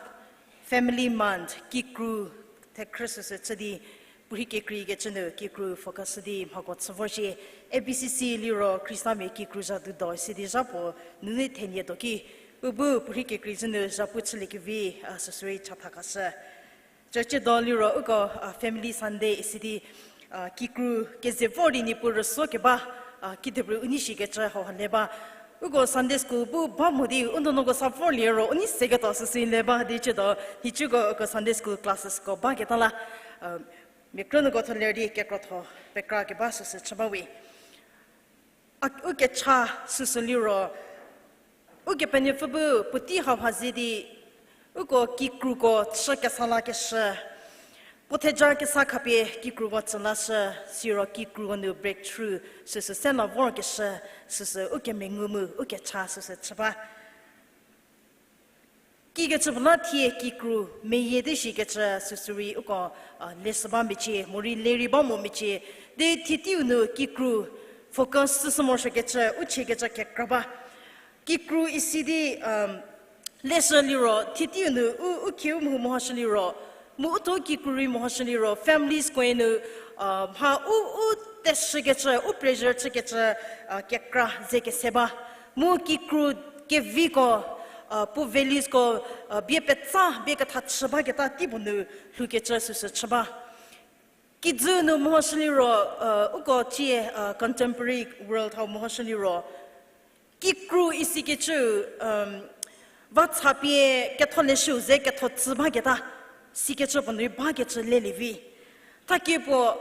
Family Month kikru thekhrü süsü chü di, puorhi kekreikecü nu kikru focus di mhako chü vor shie. A B C C liro Khristamia kikru zha dudo sidi zha puo nunu thenie do ki, u bu puorhi kekreikecü nu zhapu chüliekevi, a, süsü rei chatha khashü. Church do liro uko, a, Family Sunday isi di, a, kikru keze vor di Niepuu rüsuo keba, a, kedipuo u nei shikecü hauha le ba. Uko Sunday school bu ba mo di, u nuonuoko sa vorlie ro u nei seketuo süsü le ba di chüdo, nhicuko uko Sunday school classesko baketa la, a, mia krünuoko tho ler di kekrotho pekra keba süsü chü ba we. A, u kecha süsü liro, Ukepenuopfü bu puotei hauha ze di, uko kikruko chü kesa lakeshü, puo theja kesa khapie kikruko tsü lashü, siro kikruko nu breakthrough süsü se la vorkeshü, süsü u kemengu mu u kecha süsü chü ba. Kikecü puo la thie kikru meyie di shikecü süsü rei uko, a, leshü ba mecie, morei lerei ba mo mecie, di thie teiu nu kikru focus süsü morosuokecü, u chiekecü kekra ba. Kikru isi di, um, leshü liro, thie teiu nu u, u khieu mhu mehoshü liro, mu u thuo kikru rei mehoshü liro, familieskoe nu, a, mha u, u teshükecü, u pressure chükecü, a, kekra ze kese ba. Mu kikru keviko, a, puo valuesko, a, bie petsa, bie ketha chü baketa teipuo nu lhoukecü süsü chü ba. Kijü nu mehoshü liro, a, uko tie, a, contemporary world hau mehoshü liro, kikru isikecü, um, va cha pie ketholeshüu ze ketho tsü baketa, sikecü puo nu rei bakecü lelie vi. Thakie puo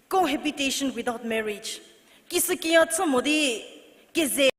cohabitation without marriage. Kisükiya chü mo di keze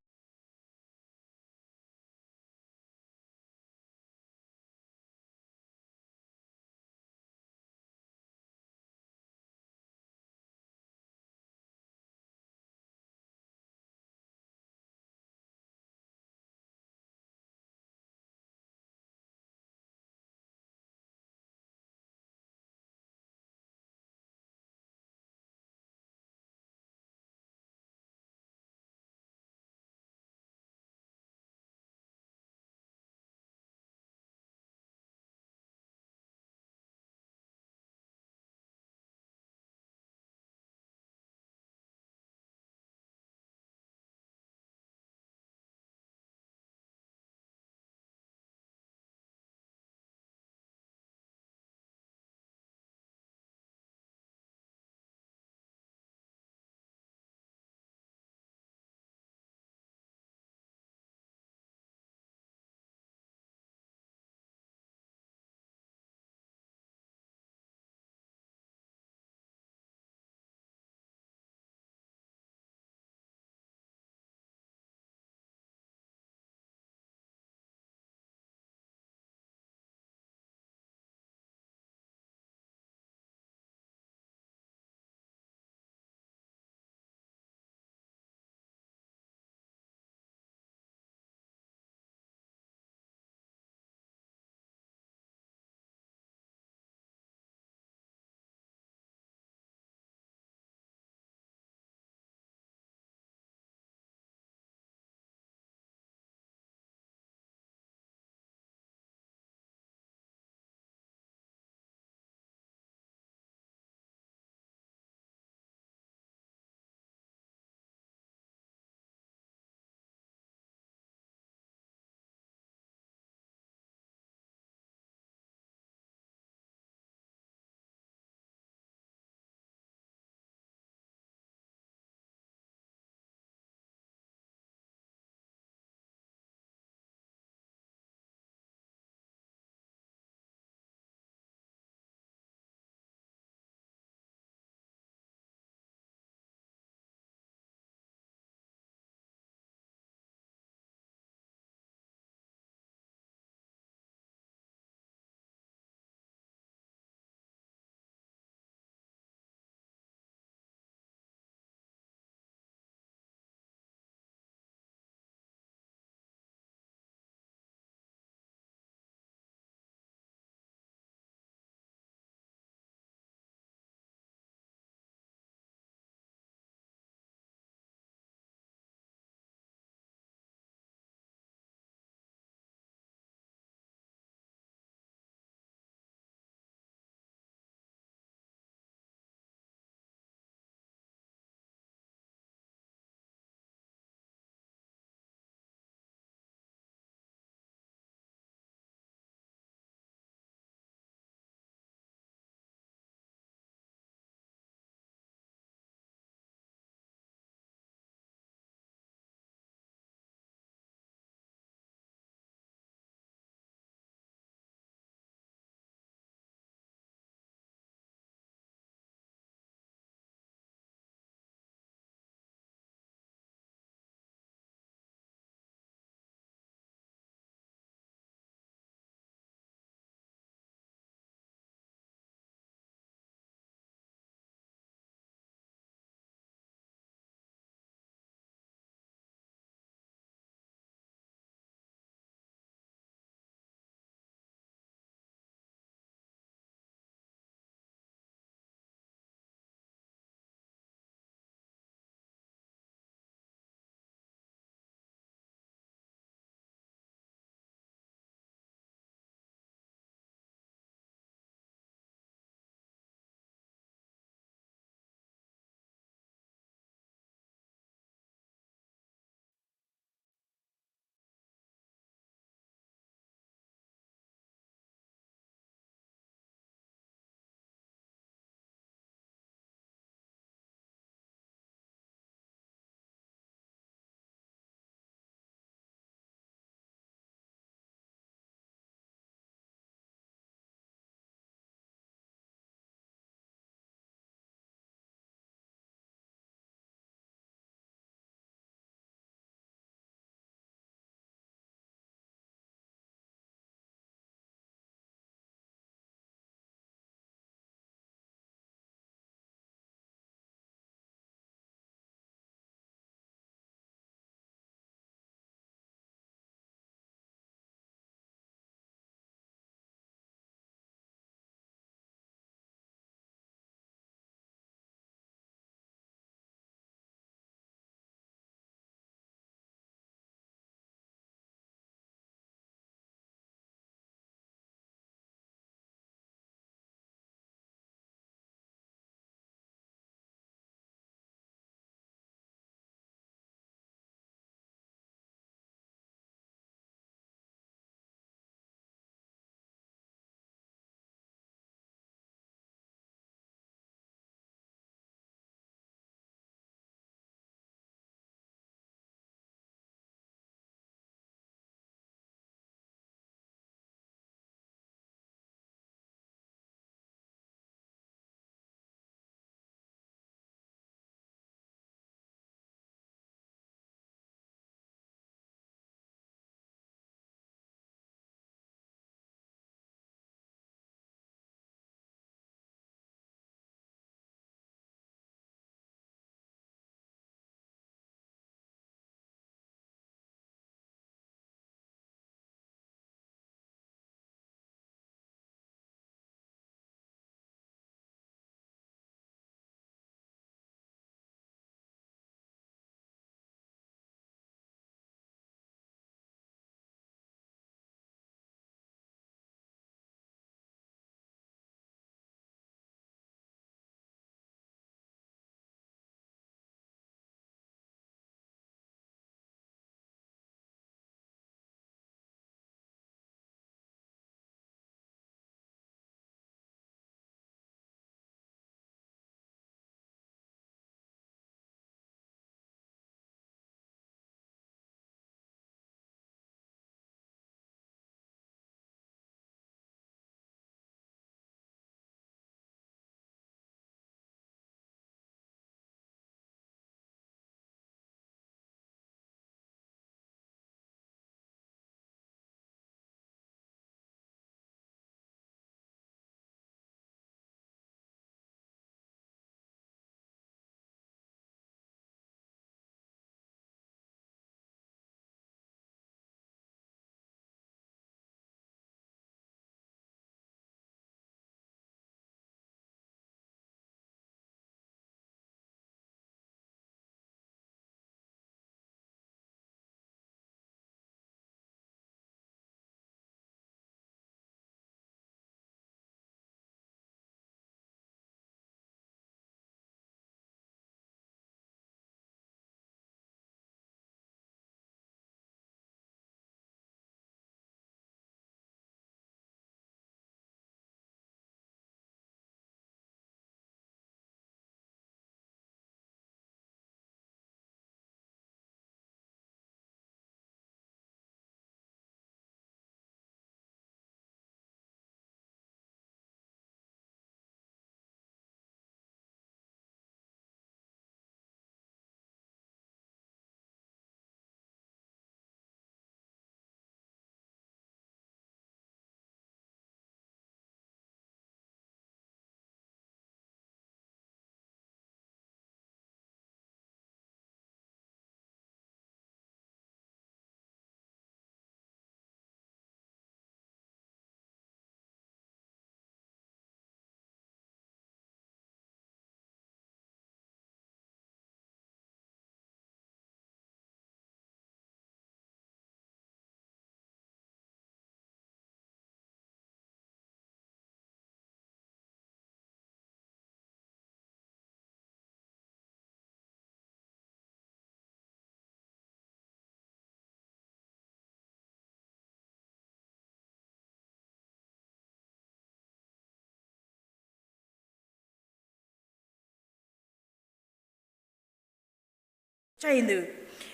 Ai nu,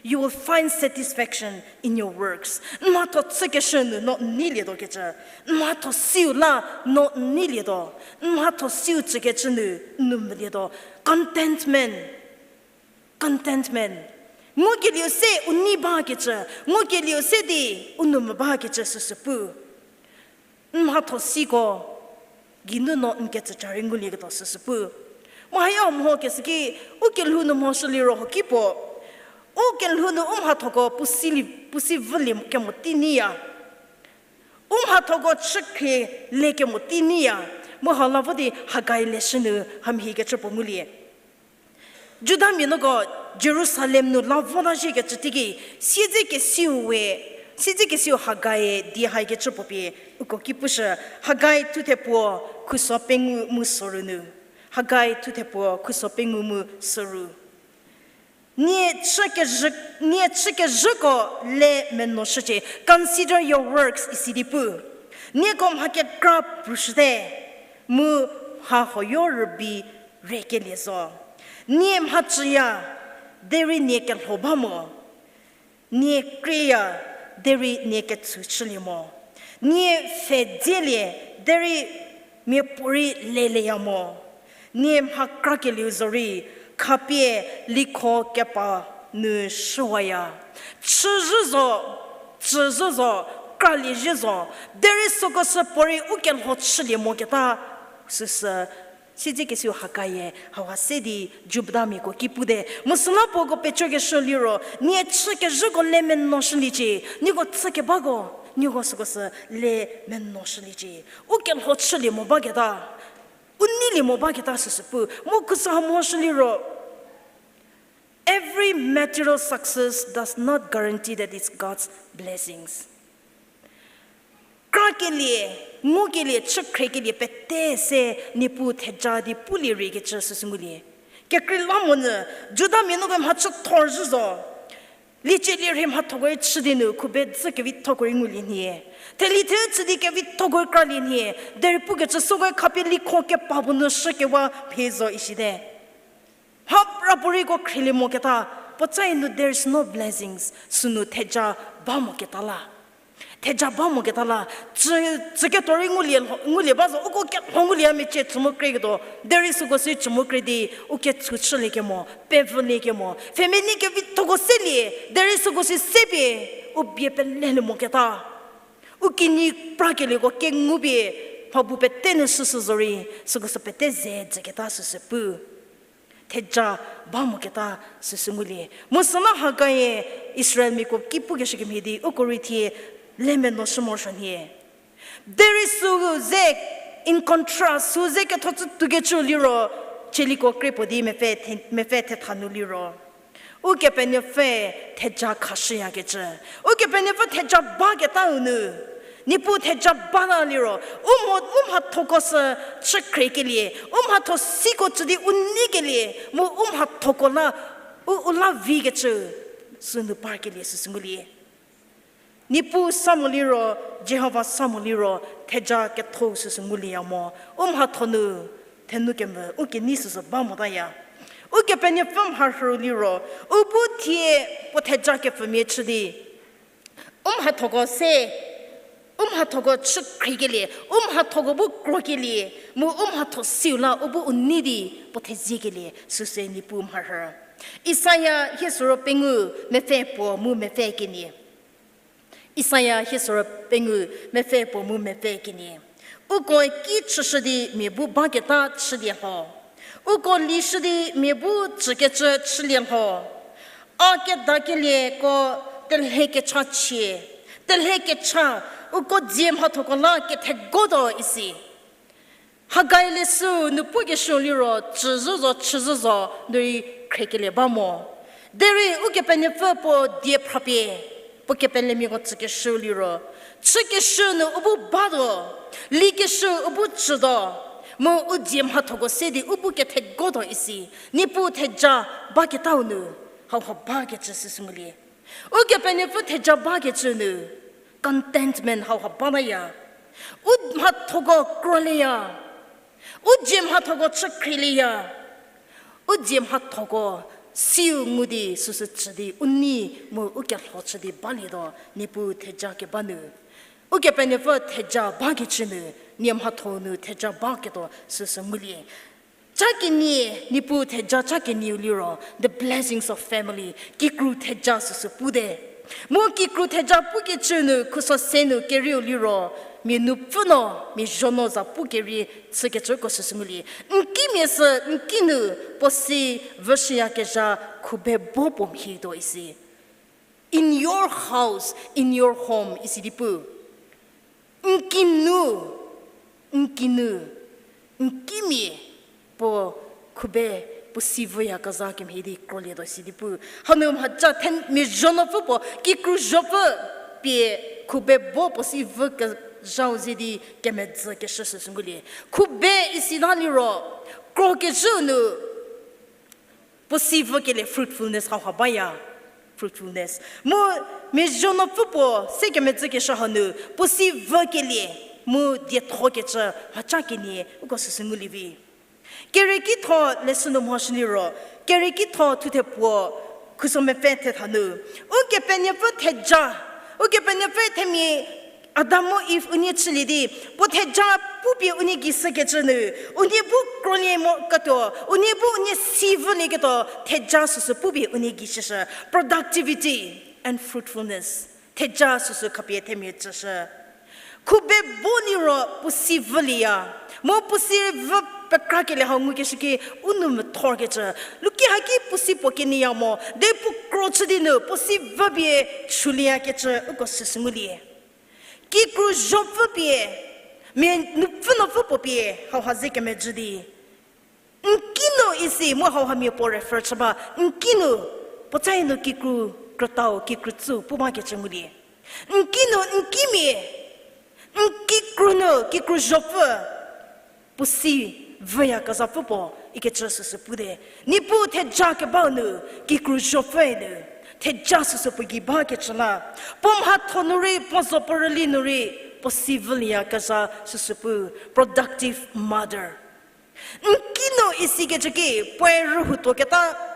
you will find satisfaction in your works. N mhatho chükeshü nu no n neilietuo kecü. N mhatho siu la no n neilietuo. N mhatho siu chükecü nu n nou melietuo. Contentment. Contentment. Ngukelieu se u nei bakecü. Ngukelieu se di u nou mü bakecü süsü pu. N mhatho siko geinu no n kecüca rei ngulieketuo süsü pu. Mu haya mho keshü ki, u kelhou nu mhoshü liro hoki puo. U kelhou nu u mhathoko puo si li, puo si vülie kemo tei neiya. U mhathoko chükhrie le kemo tei neiya. Mu hau la vo di Hagai leshü nu hamhie kecü puo ngulie. Judamia nuko Jerusalem nu la vota zhiekecü teiki, siedzekesiu we, siedzekesiu Hagai-e die haikecü puo pie uko ki pushü, Hagai thuthe puo khuso pengou mu soru nu. Hagai thuthe puo khuso pengou mu soru. Nie chükezhü, nie chükezhüko le menuoshücie. Consider your works, isi di pu. Nieko mha kekra prushüte, mu mha huoyo rübei rekelie zo. Nie mhacüya, derei nie kelho ba mo. Nie krieya, derei nie ketsü chülie mo. Nie pfhe dzielie, derei miapuorei leleya mo. Nie mha krakelieu zorei, khapie likho kepa nu shüwaya. Chüzhü zo, tsüzhü zo, kralie zhie zo, derei süko sü puorei u kelho chülie moketa, süsü siedzekesiu Hagai-e hauha se di Judamiako ki pute. Mu süla puoko pecokeshü liro, nie chükezhüko le menuoshüliecie, nieko chükebako, nieko süko sü le menuoshüliecie. U kelho chülie mo baketa, u neilie mo baketa süsü pu. Mu khuso ha mhoshü liro, every material success does not guarantee that it's God's blessings. Krakelie, ngukelie, chükhriekelie pete se Niepuu theja di pulie rei kecü süsü ngulie. Kekreilamonyü, Judamia nuko mhachü thor zhü zo. Liecie lierhei mhathoko rei chü di nu khubedzü kevithoko rei ngulie nhie. Theli the chü di kevithoko rei kralie nhie. Derei pukecü süko khapie likho kepa puo nu shükewa phi zo ishite. Mha prapuoreiko khrielie moketa, puotsai nu there is no blessings, sünu theja ba moketa la. Theja ba moketa la, tsü, tsüketuo rei ngulie, ngulie ba zo, uko kelho ngulie a mecie tsü mu krieketuo, derei süko si tsü mu krie di, u ketsü chülie kemo, pevülie kemo, pfhemenei kevithoko selie, derei süko si sepie, u bie pelelie moketa. U kinyi prakelieko kengupie, mha bu pete nu süsü zorei, süko sü pete ze dzüketa süsü pu. Theja ba moketa süsü ngulie. Mu süla Hagai-e Israelmiako ki pukeshü kemhie di uko rei thie le menuoshü morosuo nhie. Derei sü ze in contrast, sü ze ketho tsü tukecü liro, chieliko krie puo di mepfü the-, mepfü thetha nu liro. Ukepenuopfü theja khashüyakecü. Ukepenuopfü theja baketau nu. Niepuu theja bata liro. U mo, u mhathoko sü chükhriekelie. U mhatho siko tsü di u neikelie. Mu u mhathoko la, u, u la vikecü. Sünu parkelie süsü ngulie. Niepuu sa mo liro, Jihova sa mo liro, theja ketho süsü ngulieya mo. U mhatho nu, thenu kemvü, u kenei süsü ba motaya. Ukepenuopfü mharhü liro, u bu thie puo theja kepfümia chü di. U mhathoko se, u mhathoko chükhriekelie, u mhathoko bu krokelie, mu u mhatho siu la u bu u nei di puo theziekelie, süsü Niepuu mharhü. Isaia hie soro pengou mepfü puo mu mepfü kenie. Isaia hie soro pengou mepfü puo mu mepfü kenie. Uko ki chüshü di mia bu baketa chülie lho. Uko lishü di mia bu tsükecü chülie lho. A kedakelieko telhe kecha chie. Telhe kecha, uko dzie mhathoko la kethegotuo isi. Hagai leshü nu pukeshü liro, tsüzhü zo, chüzhü zo, derei khriekelie ba mo. Derei Ukepenuopfü puo die phrapie, puo kepelemiako tsükeshü liro. Chükeshü nu u bu batuo, likeshü u bu tsütuo, mu u dzie mhathoko se di u bu kethegotuo isi, Niepuu theja baketau nu, hauha bakecü süsü ngulie. Ukepenuopfü theja bakecü nu, contentment hauha bataya. U mhathoko krolieya. U dzie mhathoko chükhrieya. U dzie mhathoko siu ngu di süsü chü di u nei mu u kelho chü di balietuo, Niepuu theja keba nu. Ukepenuopfü theja bakecü nu, nie mhatho nu theja baketuo süsü ngulie. Cha kenie, Niepuu theja cha kenieu liro, the blessings of family, kikru theja süsü pute. Mu kikru theja pukecü nu khuso se nu kerieu liro, mia nupfü no, mia zuonuo za pu kerie chükecüko süsü ngulie. N kimia sü n ki nu puo si vüshüyakezha khube bo puo mhietuo isi. In your house, in your home isi di pu. N kinu, n kinu, n kimia puo khube puo si vüyakezha kemhie di krolietuo isi di pu. Hanu mhaca the mia zuonuopfü puo, kikru zuopfü pie khube bo puo si vükezhau ze di kemedzükeshü süsü ngulie. Khube isi ta liro, krokezhüu nu puo si vükelie fruitfulness hauha baya. Fruitfulness. Mu mia zuonuopfü puo se kemedzükeshü hanu, puo si vükelie, mu diethokecü mhaca kenie uko süsü ngulie vi. Keriekitho lesson nu mhoshü liro, Keriekitho thuthe puo, khuso mepfü thetha nu, Ukepenuopfü theja, Ukepenuopfü themia Adam mu Eve unie chülie di, puo theja pupie unie gei shükecü nu, unie bu krolie mo ketuo, unie bu unie si vülieketuo, theja süsü pupie unie gei shüshü, productivity and fruitfulness. Theja süsü khapie themia chüshü. Khube bo liro puo si vülieya. Mu puo si vü pekrakelie hau ngukeshü ki u nou methorkecü. Luki haki puo si puo kenieya mo. De puo kro chü di nu puo si vüpie chülieyakecü uko süsü ngulie. Kikru zuopfü pie, mia nupfü nuopfü puo pie, hauha ze kemejü di. N kinu isi mu hauha mia puo refer chü ba, n kinu, puotsai nu kikru krütau, kikru tsü pu bakecü ngulie. N kinu, n kimia, n kikru nu, kikru zuopfü, puo si vüyakezhapfü puo, ikecü süsü pute. Niepuu theja kebau nu, kikru zuopfüe nu, theja süsü puo gei bakecü la. Puo mhatho nu rei, puo zo puo rüli nu rei, puo si vülieyakezha süsü pu, productive mother. N kinu isikecü ki, puoe rühoutuoketa,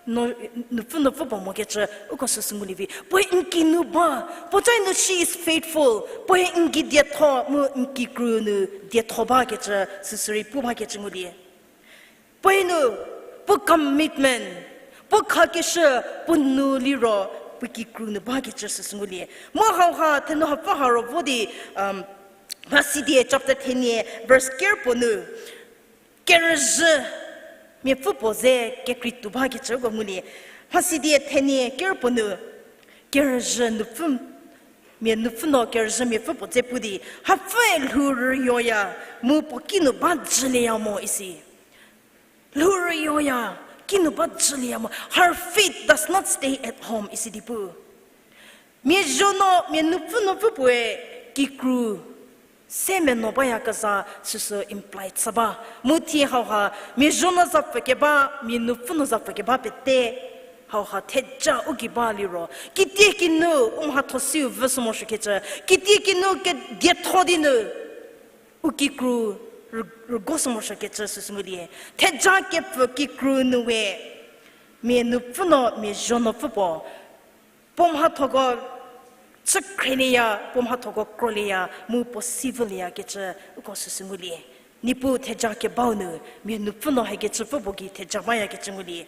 no, nupfü nupfü puo mokecü, uko süsü ngulie vi. Puoe n kinu ba, puotsai nu she is faithful, puoe n gei dietho mu n kikru nu dietho bakecü, süsü rei pu bakecü ngulie. Puoe nu, puo commitment, puo khakeshü, puo nu liro, puo kikru nu bakecü süsü ngulie. Mu hauha, thenu hapfü ha ro vo di, um, Mhasidie chapter thenie, verse ker puo nu, kerüzhü, miapfü puo ze kekrei tuo bakecü uko ngulie. Mhasidie thenie ker puo nu, kerüzhü nupfü, mia nupfü no kerüzhü miapfü puo dze pu di, hapfüe lhou rüyoya, mu puo kinu ba jülieya mo isi. Lhou rüyoya, kinu ba jülieya mo. Her feet does not stay at home isi di pu. Mia zuonuo, mia nupfü nuopfü puoe kikru se menuo bayakezha süsü imply chü ba. Mu thie hauha, mia zuonuo zapfü keba, mia nupfü nuo zapfü keba pete. Hauha theja u gei ba liro. Kitiekinu, u mhatho siu vüshü morosuokecü. Kitiekinu kedietho di nu. U kikru rü-, rügoshü morosuokecü süsü ngulie. Theja kepfü kikru nu we. Mia nupfü nuo, mia zuonuopfü puo. Puo mhathoko chükhrelieya, puo mhathoko krolieya, mu puo si vülieyakecü uko süsü ngulie. Niepuu theja kebau nu, mia nupfü nuo hakecüpfü puo gei theja bayakecü ngulie.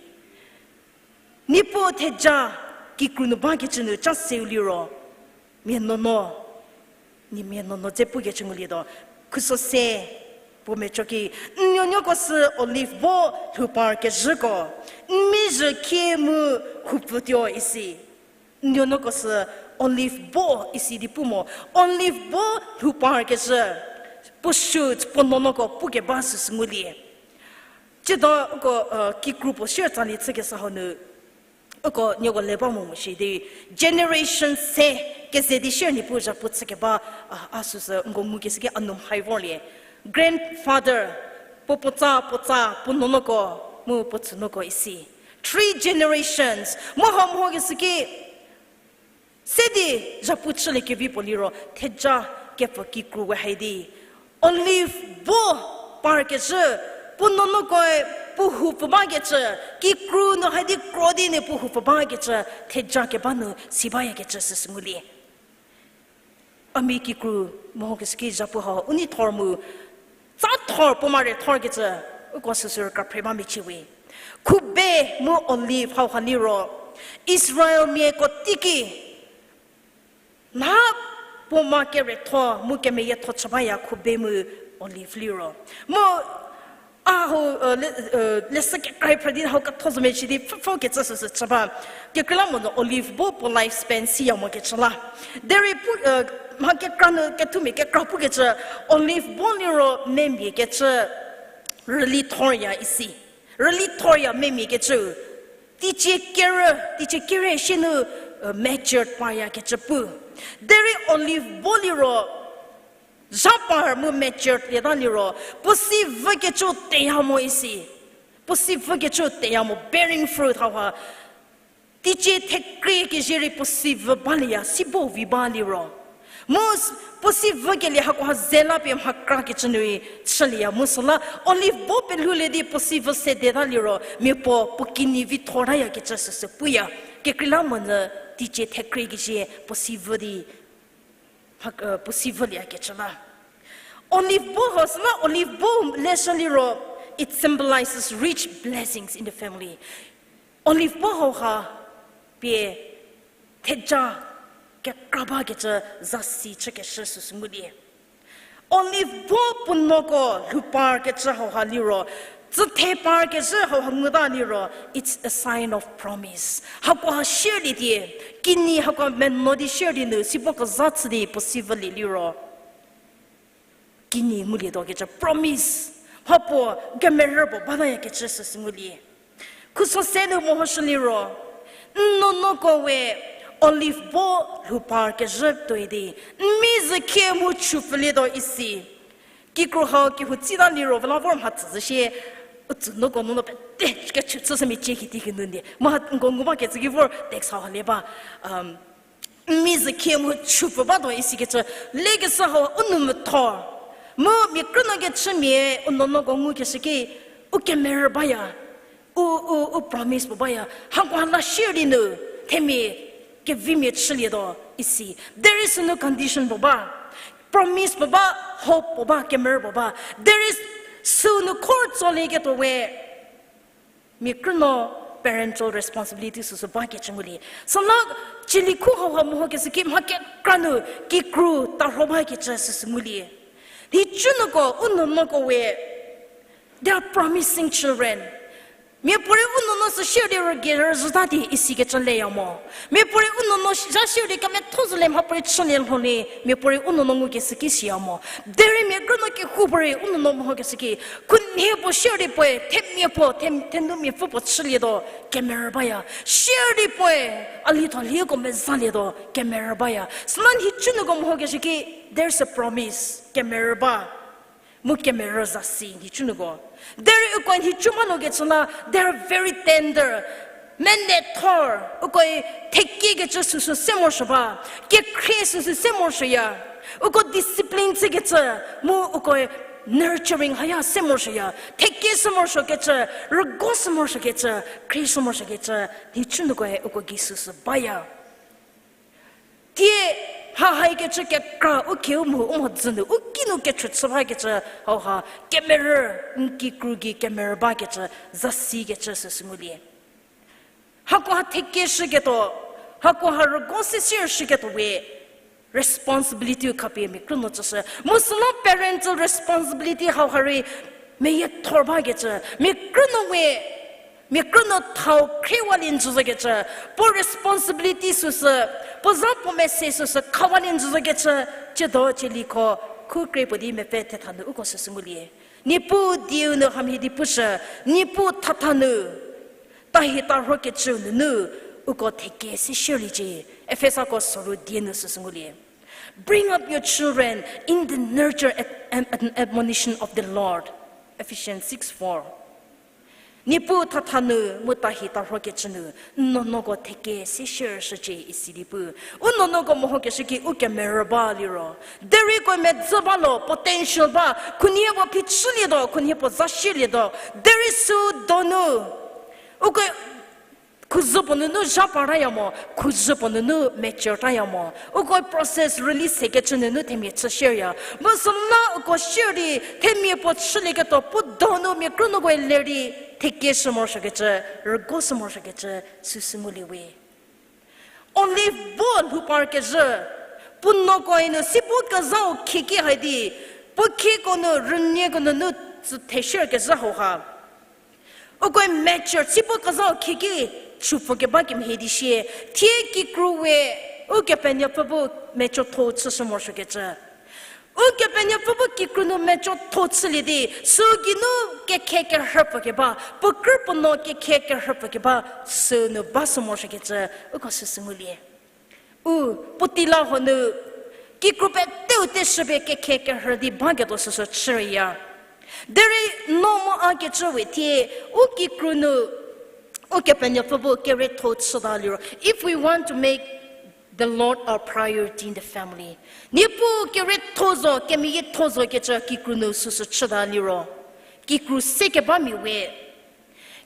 Niepuu theja kikru nu bakecü nu cha seu liro, mia nuonuo, nie mia nuonuo dze pukecü ngulietuo, khuso se puo meco ki, n nuonuoko sü olive bo lhou parkezhüko, n mizhü khie mu khupfütuo isi. N nuonuoko sü olive bo isi di pu mo, olive bo lhou parkezhü, puo shoots, puo nuonuoko pukeba süsü ngulie. Tsiedo uko, uh, kikru puo share tsalie chükeshü hau nu, uko nieko le ba mo mo shi di, generation se keze di share Niepuu zhapu chükeba, a, a süsü nko ngukeshü ki a nou mhai vorlie. Grandfather, puo puotsa, puotsa, puo nuonuoko, mu puo tsünuoko isi. Three generations, mu hau mhokeshü ki, se di zhapu chüliekevi puo liro, theja kepfü kikru we hai di. Olive bo parkezhü, puo nuonuokoe Puo houpfü bakecü, kikru nu haidi kro di nu puo houpfü bakecü, theja keba nu si bayakecü süsü ngulie. A mia kikru mehokeshü ki zhapu hau u nei thor mu, tsa thor puo mare thorkecü, uko süsü rükraphre ba mechie we. Khube mu olive hauha liro, Israelmiako teiki, nha puo ma keretho mu kemeyietho chü baya khube mu olive liro. Mu a hau, leshü kekra phrü di hau ketho zo mechie di pfhüpfhü kecü süsü chü ba. Kekreilamonyü olive bo puo life span siya mokecü la. Derei pu, mha kekra nu kethumia kekra pukecü olive bo liro memia kecü rüli thorya isi. Rüli thorya memia kecü. Teicie kerü, teicie kerü shie nu matured parya kecü pu. Derei olive bo liro, zha par mu matured lieta liro, puo si vükecü teya mo isi. Puo si vükecü teya mo, bearing fruit hauha. Teicie thekrie kezie rei puo si vü balieya, si bo vi ba liro. Mu puo si vükelie hakoha ze la pie mha kra kecü nu rei chülieya mu süla olive bo pelhoulie di puo si vü sedeta liro, mia puo puo kinyi vi thortayakecü süsü puya. Kekreilamonyü teicie thekrie kezie puo si vü di puo si vülieyakecü la. Olive bo hau süla olive bo leshü liro, it symbolizes rich blessings in the family. Olive bo hauha pie theja kekra bakecü zasi chükeshü süsü ngulie. Olive bo puo nuoko lhou parkecü hauha liro, tsüthe parkezhü hauha nguta liro, it's a sign of promise. Hakoha shierliedie, kinyi hakoha meno di shierlie nu sibo kezha chü di puo si vülie liro, kinyi ngulietuokecü promise. Mha puo kemerü puo batayakecü süsü ngulie. Khuso se nu mehoshü liro, n nuonuoko we olive bo lhou parkezhü tuoi di, n mi zükhie mu chupfülietuo isi. Kikru hau kehou tsita liro vela vor mha tsü zhü shie, u tsü nuoko nuonuo pete kechü chüshü mecie kiti kinu ndie. Mha nko ngu bakecü ki vor text hau hale ba. N mi zükhie mu chupfü batuo isikecü, lekeshü hau u nou metho. Mu mia krünuo kechümia u nuonuoko ngukeshü ki, u kemerü baya. U, u, u promise puo baya. Hakoha la shierlie nu, themia kevimia chülietuo isi. Derei sünu condition puo ba. Promise puo ba, hope puo ba, kemerü puo ba. Derei sünu khor tsolieketuo we, mia krünuo parental responsibility süsü bakecü ngulie. Süla, cielikhu hauha mehokeshü ki mha kekra nu kikru tarho bakecü süsü ngulie. Nhicunuoko, u nuonuoko we, they are promising children. Miapuorei u nuonuo sü shierlie rüge rüzhüta di isikecü leya mo. Miapuorei u nuonuo zha shierlie kemetho zhülie mhapuorei chülie lholie, miapuorei u nuonuo ngukeshü ki siya mo. Derei mia krünuo kehoupuorei u nuonuo mehokeshü ki, khunhie puo shierlie puoe, themia puo, the, thenu miapfü puo chülietuo, kemerü baya. Shierlie puoe, a lietho lieko mezalietuo, kemerü baya. Süla nhicunuoko mehokeshü ki, there's a promise, kemerü ba. Mu kemerü zasi nhicunuoko. Derei uko nhicu mhalokecü la, they are very tender. Menethor, ukoe thekiekecü süsü se morosuo ba. Kekhrie süsü se morosuoya. Uko discipline chükecü, mu ukoe nurturing haya se morosuoya. Thekie sü morosuokecü, rügo sü morosuokecü, khrie sü morosuokecü, nhicunuokoe uko gei süsü baya. Tie, mha haikecü kekra u kiu mu u mhodzü nu u kinu kechü chü bakecü hauha kemerü, n kikru gei kemerü bakecü zasikecü süsü ngulie. Hakoha thekieshüketuo, hakoha rügo se sirshüketuo we responsibility khapie mia krünuo tsüshü. Mu süla parental responsibility hauha rei meyiethor bakecü, mia krünuo we, mia krünuo thau khriewalie njüzokecü, puo responsibility süsü, puo za puo mese süsü khawalie njüzokecü, tsiedo tsieliko, khu kre puo di mepfü thetha nu uko süsü ngulie. Niepuu dieu nu hamhie di pushü, Niepuu thatha nu, tahi tarhokecüu nunu, uko thekie se shierliecie, Efesako soru die nu süsü ngulie. Bring up your children in the nurture and admonition of the Lord. Ephesians six four. Niepuu thatha nu mu tahi tarhokecü nu, n nuonuoko theke se share shücie isi di pu. U nuonuoko mehokeshü ki u kemerü ba liro, derei ko medzü ba lo, potential ba, khunhie puo phichülietuo, khunhie puo za shilietuo, derei sü donu uko khuzhü puo nunu zha partaya mo, khuzhü puo nunu mature taya mo. Uko process release sekecü nunu themia chü shierya. Mu süla uko shier di, themia puo chülieketuo pu donu mia krünuoko ler di, theke shü morosuokecü, rügo shü morosuokecü, süsü ngulie we. Olive bo lhou parkezhü, puo nuoko-e nu si puo kezhau khieki hai di, puo khieko nu rünieko nunu tsü theshierkezhü hauha. Uko mature, si puo kezhau khieki chupfü keba kemhie di sie, thie kikru we, Ukepenuopfü bu mature tho chüshü morosuokecü. Ukepenuopfü bu kikru nu mature tho chülie di, sü geinu kekhe kerhüpfü keba, puo krü puo nuo kekhe kerhüpfü keba, sünu ba shü morosuokecü, uko süsü ngulie. U, puotei la huo nu, kikru peteu teshüpie kekhe kerhü di baketuo süsü chüya. Derei no mu a kecü we thie, u kikru nu, Ukepenuopfü bu kerietho chüta liro. If we want to make the Lord our priority in the family, Niepuu kerietho zo, kemeyietho zo kecü kikru nu süsü chüta liro, kikru se kebamia we.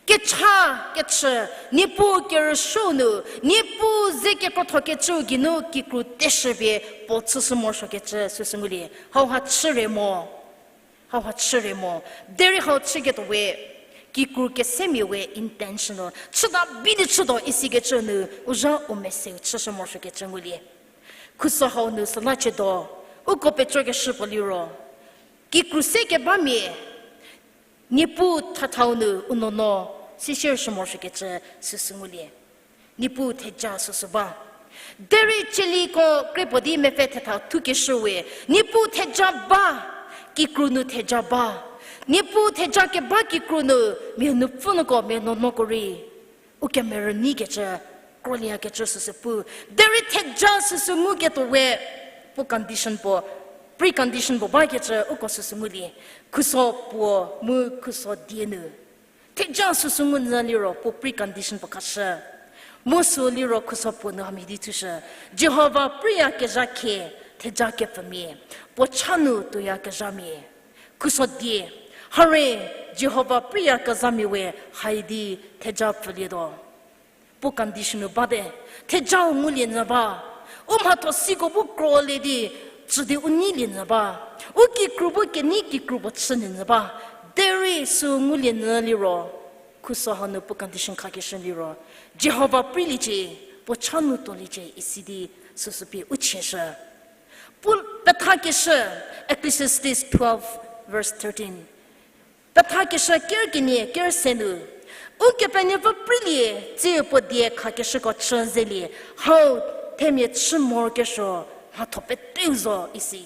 Kecha, kechü, Niepuu kerüsuo nu, Niepuu ze kekrothokecüu geinu kikru teshüpie puo chüshü morosuokecü süsü ngulie. Hauha chüre mo. Hauha chüre mo. Derei hau chüketuo we, kikru kesemia we intentional chüta bi di chütuo isikecü nu, u zha u meseu chüshü morosuokecü ngulie. Khuso hau nu süla chütuo, uko petsokeshü puo liro, kikru se kebamia, Niepuu thathau nu u nuonuo, sishiershü morosuokecü süsü ngulie. Niepuu theja süsü ba. Derei Cheleko kre puo di mepfü thetha thukeshü we, Niepuu theja ba, kikru nu theja ba. Niepuu theja keba kikru nu, mia nupfü nuko, mia nuonuoko rei u kemerü nyikecü, krolieyakecü süsü pu. Derei theja süsü nguketuo we, puo condition puo, precondition puo bakecü uko süsü ngulie. Khuso puo mu khuso die nu theja süsü ngunyü liro puo precondition puo khashü. Mu sü liro khuso puo nu hamhie di thushü, Jihova preiyakezha khie, theja kepfümia, puo cha nu tuoyakezhamia. Khuso die, hare, Jihova preiyakezhamia we, haidi theja pfülietuo. Puo condition nu bate, thejau ngulie nyü ba, u mhatho siko bu krolie di, tsü di u nyilie nyü ba, u kikru bu kenei kikru puo chülie nyü ba, derei sü ngulie nyü liro, khuso hanu puo condition khakeshü liro, Jihova preiliecie, puo cha nu tuoliecie isi di süsü pie u chieshü. Pu pethakeshü, Ecclesiastes twelve verse thirteen. Pethakeshü ker kenie ker se nu, Ukepenuopfü preilie, tsiu puo die khakeshüko chü zelie, hau themia chü morokesuo mhatho peteu zo isi.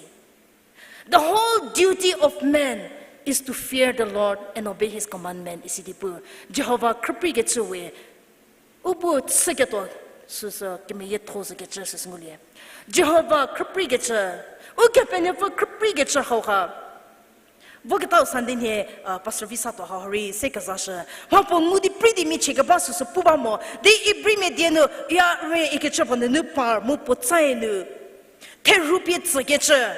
The whole duty of man is to fear the Lord and obey his commandment isi di pu. Jihova khrüpreikecü we, u bu chüketuo süsü kemeyietho zokecü süsü ngulie. Jihova khrüpreikecü, Ukepenuopfü khrüpreikecü hauha. Voketau Sunday nhie, uh, Pastor Visa tuo hau rei se kezashü. Mha puo ngu di prei di michie keba süsü pu ba mo. Di Ibrimia die nu, ya re ikecü puo nunu par mu puo tsae nu therhupie tsükecü,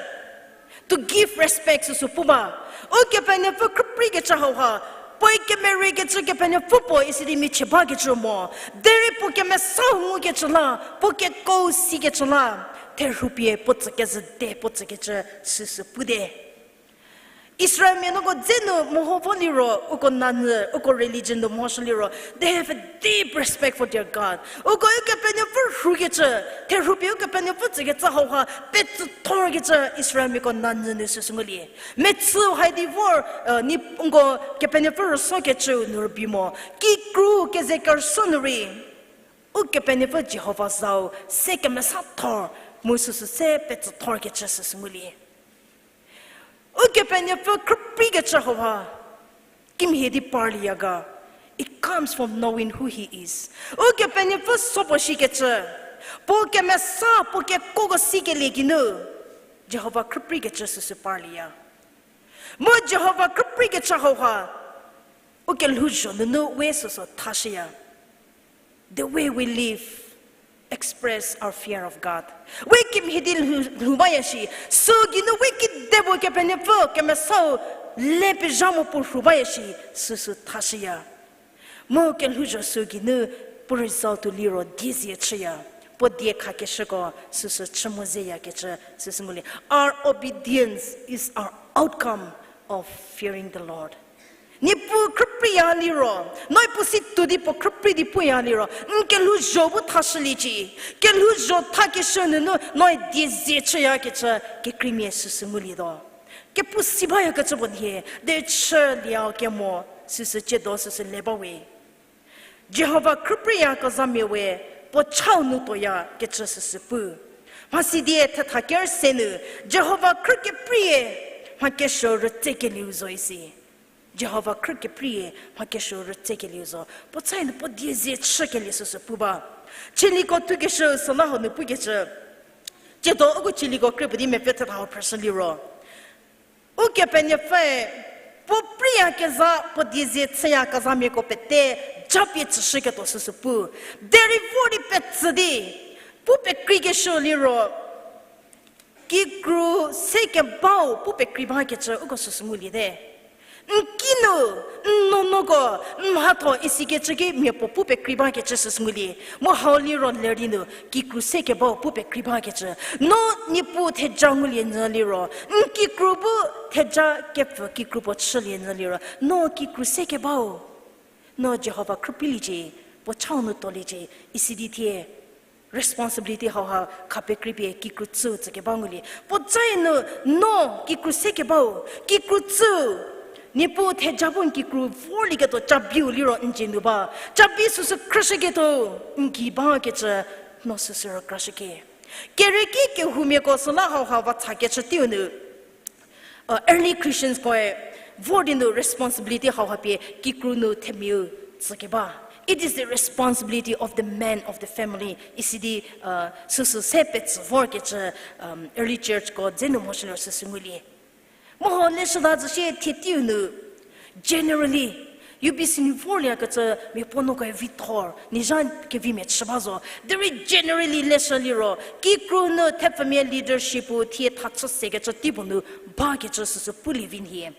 to give respect süsü pu ba. Ukepenuopfü khrüpreikecü hauha, puoe kemereikecü Kepenuopfü puo isi di michie bakecü mo. Derei puo kemesau ngukecü la, puo keko sikecü la, therhupie puo tsükezhü de puo tsükecü süsü pu de. Israelmia nuoko dze nu meho vo liro, uko nanyü, uko religion nu mehoshü liro, they have a deep respect for their God. Uko Ukepenuopfü rhukecü, therhupie Ukepenuopfü tsükecü hauha petsüthorkecü Israelmiako nanyü nu süsü ngulie. Metsü hai di vor, uh, ni uko Kepenuopfü rüsuokecüu nu rübei mo. Kikru keze kerüsuo nu rei, Ukepenuopfü Jihova zau se kemesa thor, mu süsü se petsüthorkecü süsü ngulie. Ukepenuopfü khrüpreikecü hauha kimhie di parlieya ga. It comes from knowing who he is. Ukepenuopfü so puo shikecü, puo kemesa puo kekoko sikelie geinu, Jihova khrüpreikecü süsü parlieya. Mu Jihova khrüpreikecü hauha U kelhouzho nunu we süsü thashüya. The way we live express our fear of God. We kimhie di lhou, lhou baya shi, süu geinu we kedipuo Kepenuopfü kemesau le pezha mo puo rhu baya shi, süsü thashüya. Mu kelhouzho süu geinu puo result-u liro diezie chüya. Puo die khakeshüko süsü chü mo zeyakecü süsü ngulie. Our obedience is our outcome of fearing the Lord. Niepuu khrüpreiya liro, noe puo si tuo di puo khrüprei di puya liro, n kelhouzho bu thashüliecie, kelhouzho thakeshü nunu noe diezie chüyakecü kekreimia süsü ngulietuo. Kepu si bayakecü puo nhie, de chüliau kemo süsü ciedo süsü le bawe. Jihova khrüpreiyakezhamia we puo chau nu tuoyakecü süsü pu. Mhasidie thetha ker se nu, Jihova khrü kepreiye mha kesuo rütsekelieu zo isi. Jihova khrü kepreiye mha kesuo rütsekelieu zo. Puo chau nu puo diezie chükelie süsü pu ba. Tsaliko thukeshü süla hau nu pukecü. Ciedo uko Tsaliko kre puo di mepfü thetha hau phrüshü liro, Ukepenuopfüe puo preiyakezha puo diezie chüyakezhamiako pete japie tsüshüketuo süsü pu. Derei vor di petsü di pu pekreikeshü liro, kikru se kebau pu pekrei bakecü uko süsü nguliete. N ki nu, n nuonuoko, n mhatho isikecü ki mia puo pu pekrei bakecü süsü ngulie. Mu hau liro ler di nu kikru se kebau pu pekrei bakecü. No Niepuu theja ngulie nyü liro, n kikru bu theja kepfü kikru puo chülie nyü liro, no kikru se kebau. No Jihova khrüpreiliecie, puo chau nu tuoliecie, isi di thie responsibility hauha khapekreipie kikru tsüu tsükeba ngulie. Puo chau nu, no kikru se kebau, kikru tsüu. Niepuu theja bu n kikru vorlieketuo cabiu liro n dzie nu ba. Cabi süsü khrüshüketuo n gei bakecü no süsü rükrashükie. Kerieki kehoumiako süla hauha va thakecü teiu nu, early Christianskoe vor di nu responsibility hauha pie kikru nu themiau tsükeba. It is the responsibility of the man of the family. Isi di süsü se petsü vorkecü, early churchko dze nu mhoshü liro süsü ngulie. Mu hau leshüda zü sie thie teiu nu, generally, U B C nu vorliekecü mia puo nuokoe vi thor, n zha kevimia chü ba zo. Derei generally leshü liro, kikru nu thepfumia leadership-u thie thachü sekecü teipuo nu bakecü süsü pulie vi nhie.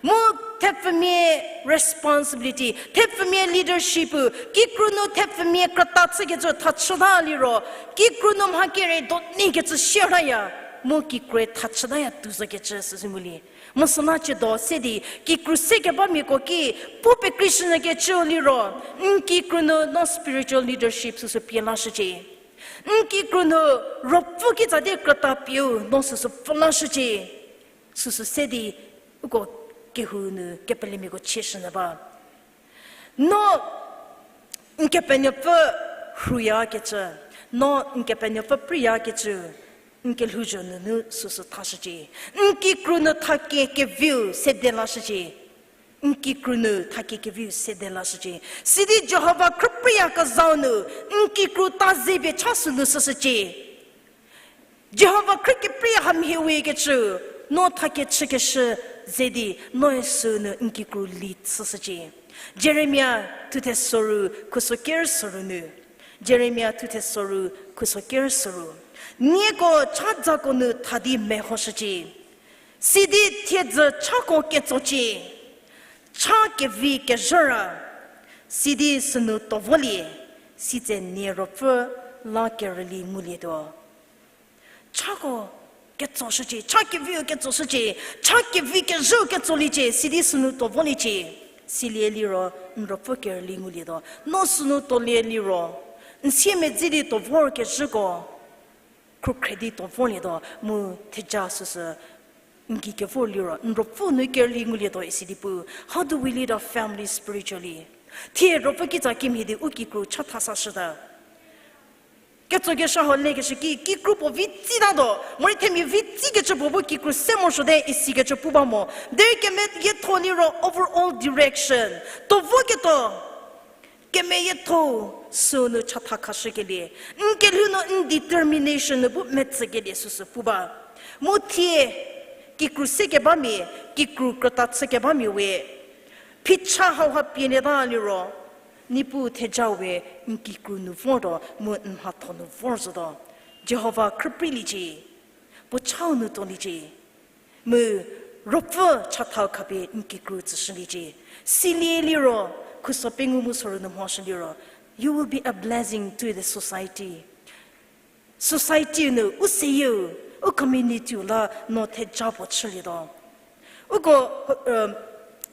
Mu thepfumia responsibility, thepfumia leadership-u, kikru nu thepfumia krüta chükecü thachüta liro, kikru nu mha kere donikecü siataya, mu kikrue thachütaya tuo zokecü süsü ngulie. Mu süla ciedo se di, kikru se kebamiako ki, pu pekreishünyükecüu liro, n kikru nu no spiritual leadership süsü pie lashücie. N kikru nu ruopfü kitsa di krüta pieu no süsü pfü lashücie. Süsü se di, uko kehou nu kepelemiako chieshünyü ba. No n Kepenuopfü rhuyakecü, no n Kepenuopfü preiyakecü, n kelhouzho nunu süsü thashücie. N kikru nu thakie keviu sede lashücie. N kikru nu thakie keviu sede lashücie. Sidi Jihova khrüpreiyakezhau nu, n kikru ta ze pie cha sünu süshücie. Jihova khrü keprei hamhie wikecü, no thakie chükeshü ze di, noe sünu n kikru li chüshücie. Jeremia thuthe soru, khuso ker soru nu. Jeremia thuthe soru, khuso ker soru. Nieko cha dzako nu tha di mehoshücie. Sidi thiedzü chako ketsocie. Cha kevi kezhü ra. Sidi sünu tuo volie. Sitse nie ruopfü la kerüli ngulietuo. Chako ketsoshücie, cha keviu ketsoshücie, cha kevi kezhüu ketsoliecie, sidi sünu tuo voliecie, silie liro n ruopfü kerüli ngulietuo. No sünu tuolie liro, n siemedzi di tuo vorkezhüko, khrukhre di tuo vorlietuo, mu theja süsü n gei kevor liro, n ruopfü nu kerüli ngulietuo isi di pu. How do we lead our family spiritually? Thie ruopfü kitsa kimhie di u kikru cha thasashüta. Ketsokeshü hau lekeshü ki, kikru puo vi tsitatuo, morei themia vi tsikecü puo bu kikru se morosuote isikecü pu ba mo. Derei kemeyietho liro overall direction. Tuo voketuo, kemeyietho sünu chatha khashükelie. N kelhou nu n determination nu bu metsükelie süsü pu ba. Mu thie, kikru se kebamia, kikru krüta chü kebamia we. Phicha hauha pielieta liro, Niepuu theja we n kikru nu vortuo, mu n mhatho nu vor zotuo. Jihova khrüpreiliecie, puo chau nu tuoliecie. Mu ruopfü chathau khapie n kikru tsüshüliecie. Silie liro, khuso pengou mu sorou nu mhoshü liro, you will be a blessing to the society. Society nu, u seyieu, u community-u la no theja puo chülietuo. Uko,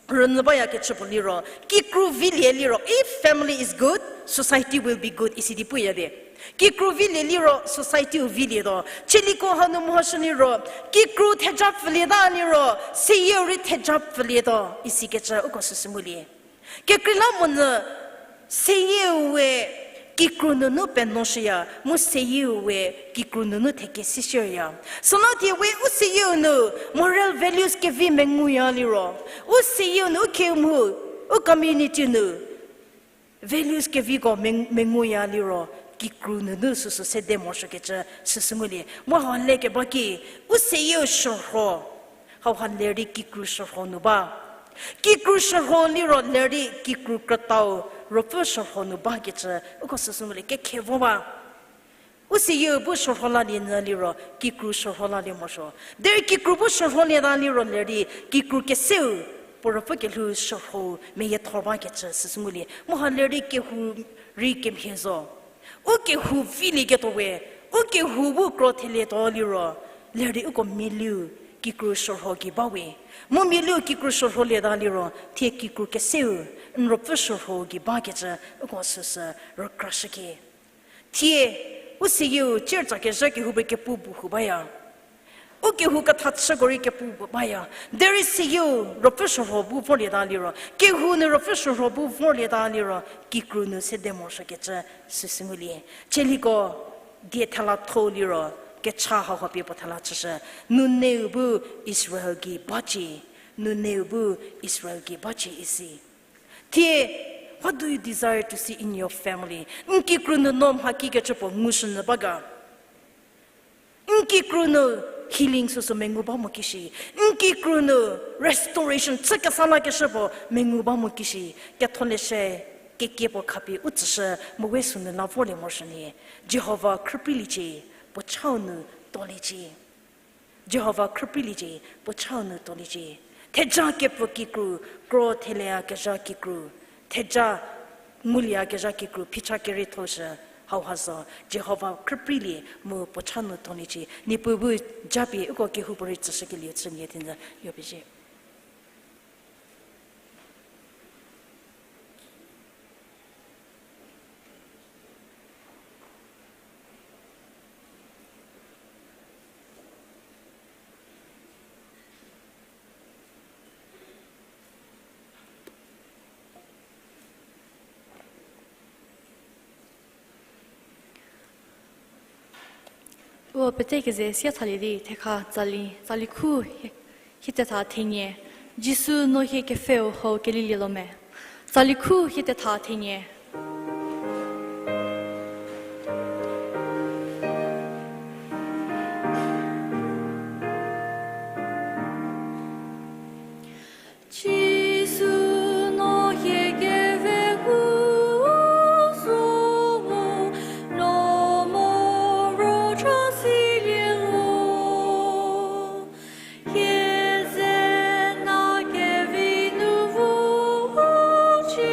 rünyü bayakecü puo liro, kikru vilie liro, if family is good, society will be good, isi di puya de. Kikru vilie liro, society-u vilietuo. Chieliko hanu mhoshü liro, kikru theja pfülieta liro, seyieu rei theja pfülietuo, isikecü uko süsü ngulie. Kekreilamonyü seyieu we kikru nunu penuoshüya, mu seyieu we kikru nunu thekesishüya. Süla thie we u seyieu nu moral values kevi menguya liro, u seyieu nu u kemhu, u community nu values keviko meng-, menguya liro, kikru nunu süsü sede morosuokecü süsü ngulie. Mu hau lekeba ki, u seyieu shürho, hauha ler di kikru shürho nu ba. Kikru shürho liro ler di kikru krütau ruopfü shürho nu bakecü uko süsü ngulie, kekhe vo ba. U seyieu bu shürho lalie nyü liro, kikru shürho lalie morosuo. Derei kikru bu shürholieta liro ler di, kikru keseu, puo ruopfü kelhou shürho meyiethor bakecü süsü ngulie. Mu ha ler di kehou rei kemhie zo. U kehou vilieketuo we, u kehou bu kro thelietuo liro, ler di uko mialiu kikru shürho gei ba we. Mu mialiu kikru shürholieta liro, thie kikru keseu, n ruopfü shürho gei bakecü uko süsü rükrashükie. Thie, u seyieu tsier tsa kezha kehou pie kepu bu hu baya. U kehou ketha chüko rei kepu bu baya. Derei seyieu ruopfü shürho bu vorlieta liro, kehou nu ruopfü shürho bu vorlieta liro, kikru nu sede morosuokecü süsü ngulie. Chieliko die thela tho liro, kecha hauha pie puo thela chüshü. Nuneu bu Israel gei bacie. Nuneu bu Israel gei bacie isi. Thie, what do you desire to see in your family? N kikru nu no mha kikecü puo ngushünyü ba ga? N kikru nu healing süsü mengu ba mo kishi. N kikru nu restoration chü kesa lakeshü puo mengu ba mo kishi. Ketholeshü, kekie puo khapie u tsüshü mu we sünu la vorlie morosuo nie. Jihova khrüpreiliecie, puo chau nu tuoliecie. Jihova khrüpreiliecie, puo chau nu tuoliecie. Theja kepfü kikru, kro thelieyakezha kikru, theja ngulieyakezha kikru phicha keriethoshü hauha zo. Jihova khrüpreilie mu puo chau nu tuoliecie. Niepuu bu japie uko kehoupuorei tsüshükelieu chünie thenyü yopiecie. Uo pete keze sie thalie di thekha tsali, tsali khu hie, hie tetha thenie, Jisu no hie kepfheu hau kelilietuo me. Tsali khu hie tetha thenie. Jisu no hie kepfheu zo, no morosuo silie lo. Hie ze na kevi nu vocie,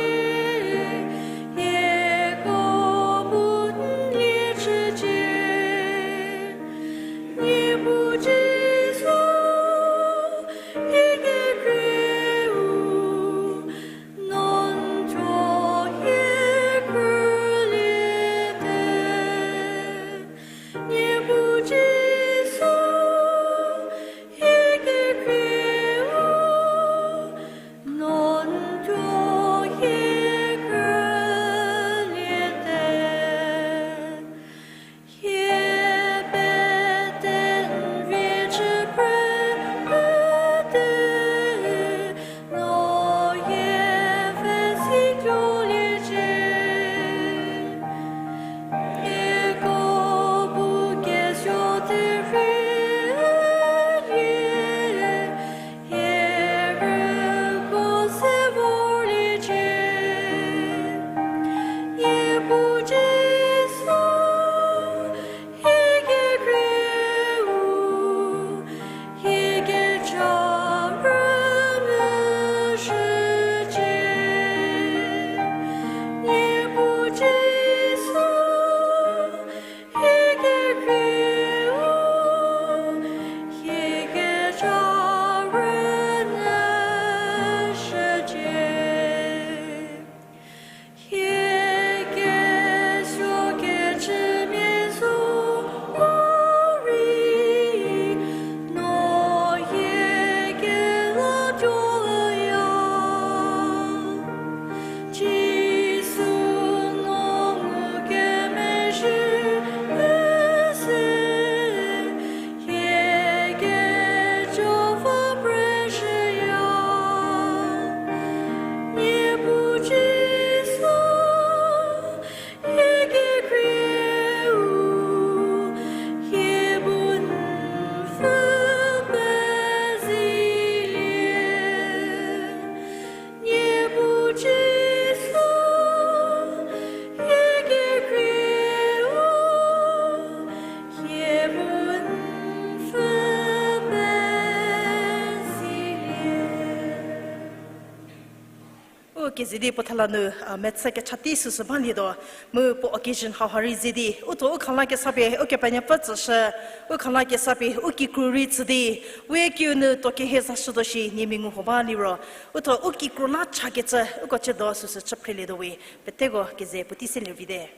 Keze di puo thela nu, a, metsü kecha tei süsü balietuo, mu puo occasion hauha rei ze di, u thuo u khala kesa pie Ukepenuopfü tsüshü, u khala kesa pie u kikru rei tsü di, we kiu nu tuo kehie zashütuo shi nie mengu huo ba liro, u thuo u kikru la chakecü uko chüdo süsü chü phrelietuo we, peteko keze puotei selie vite.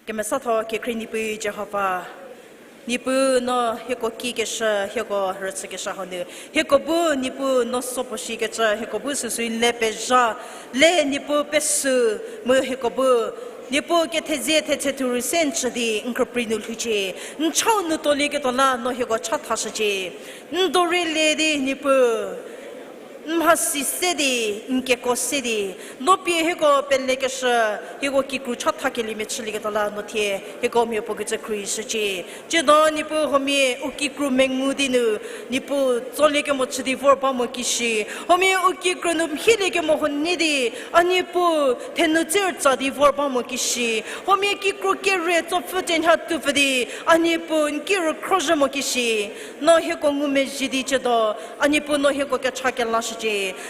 Kemesatho kekhrie Niepuu Jihova, Niepuu no hieko kikeshü, hieko rüchükeshü hanu, hieko bu Niepuu no so puo shikecü, hieko bu süsü le pezha, le Niepuu pesü, mu hieko bu Niepuu kethezie thetse thuru se n chü di n krüprei nu lhoucie, n chau nu tuolieketuo la no hieko chathashücie, n dorei le di Niepuu n mhasi se di, n keko se di, no pie hieko pelekeshü, hieko kikru chathakeliemia chülieketuo la no thie hieko mia puo kecü khruohishücie. Tsiedo Niepuu huomia u kikru mengu di nu, Niepuu tsolie kemo chü di vor ba mo kishi, huomia u kikru nu mhielie kemo huo nei di, a Niepuu thenu tser tsa di vor ba mo kishi, huomia kikru kere tsopfü tenha tupfü di, a Niepuu n ki rükhro zhü mo kishi, no hieko ngumezhie di tsiedo, a Niepuu no hieko kecha kelashücie,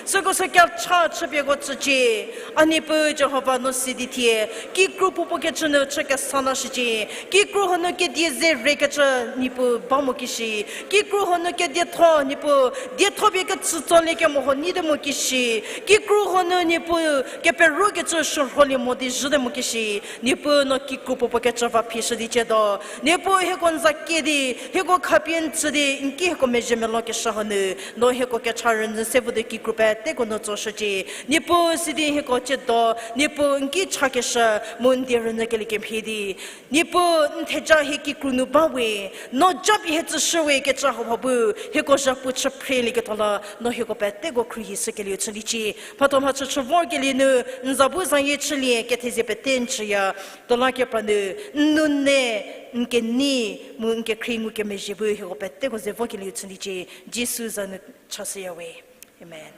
süko sü kecha chüpieko tsücie, a Niepuu Jihova no si di thie, kikru puopuo kecü nu chü kesa lashücie, kikru huo nu kedie ze rekecü Niepuu ba mo kishi, kikru huo nu kedietho Niepuu, dietho pie kecü tsolie kemo huo nei di mo kishi, kikru huo nu Niepuu keperokecü shürholie mo di zhü di mo kishi, Niepuu no kikru puopuo kecü va phishü di tsiedo, Niepuu hieko n za kie di, hieko khapie n tsü di, n ki hieko mezhie melou keshü hanu, no hieko kecha rünyü se vo di kikru peteko nu tsoshücie. Niepuu sidi hieko tsiedo, Niepuu n ki chakeshü, mu n die rünyü kelie kemhie di, Niepuu n theja hie kikru nu ba we, no japie hie tsüshü we kecü hauha bu, hieko zhapu chü phrelieketuo la, no hieko peteko khruohishükelieu chüliecie. Mhatho mhachü chü vorkelie nu, n za bu zayie chülie kethezie pete n chüya, tuo la kepra nu, n nou ne, n kenei, mu n kekhrie ngukemezhie bu hieko peteko ze vokelieu chüliecie, Jisu za nu chashüya we. Amen.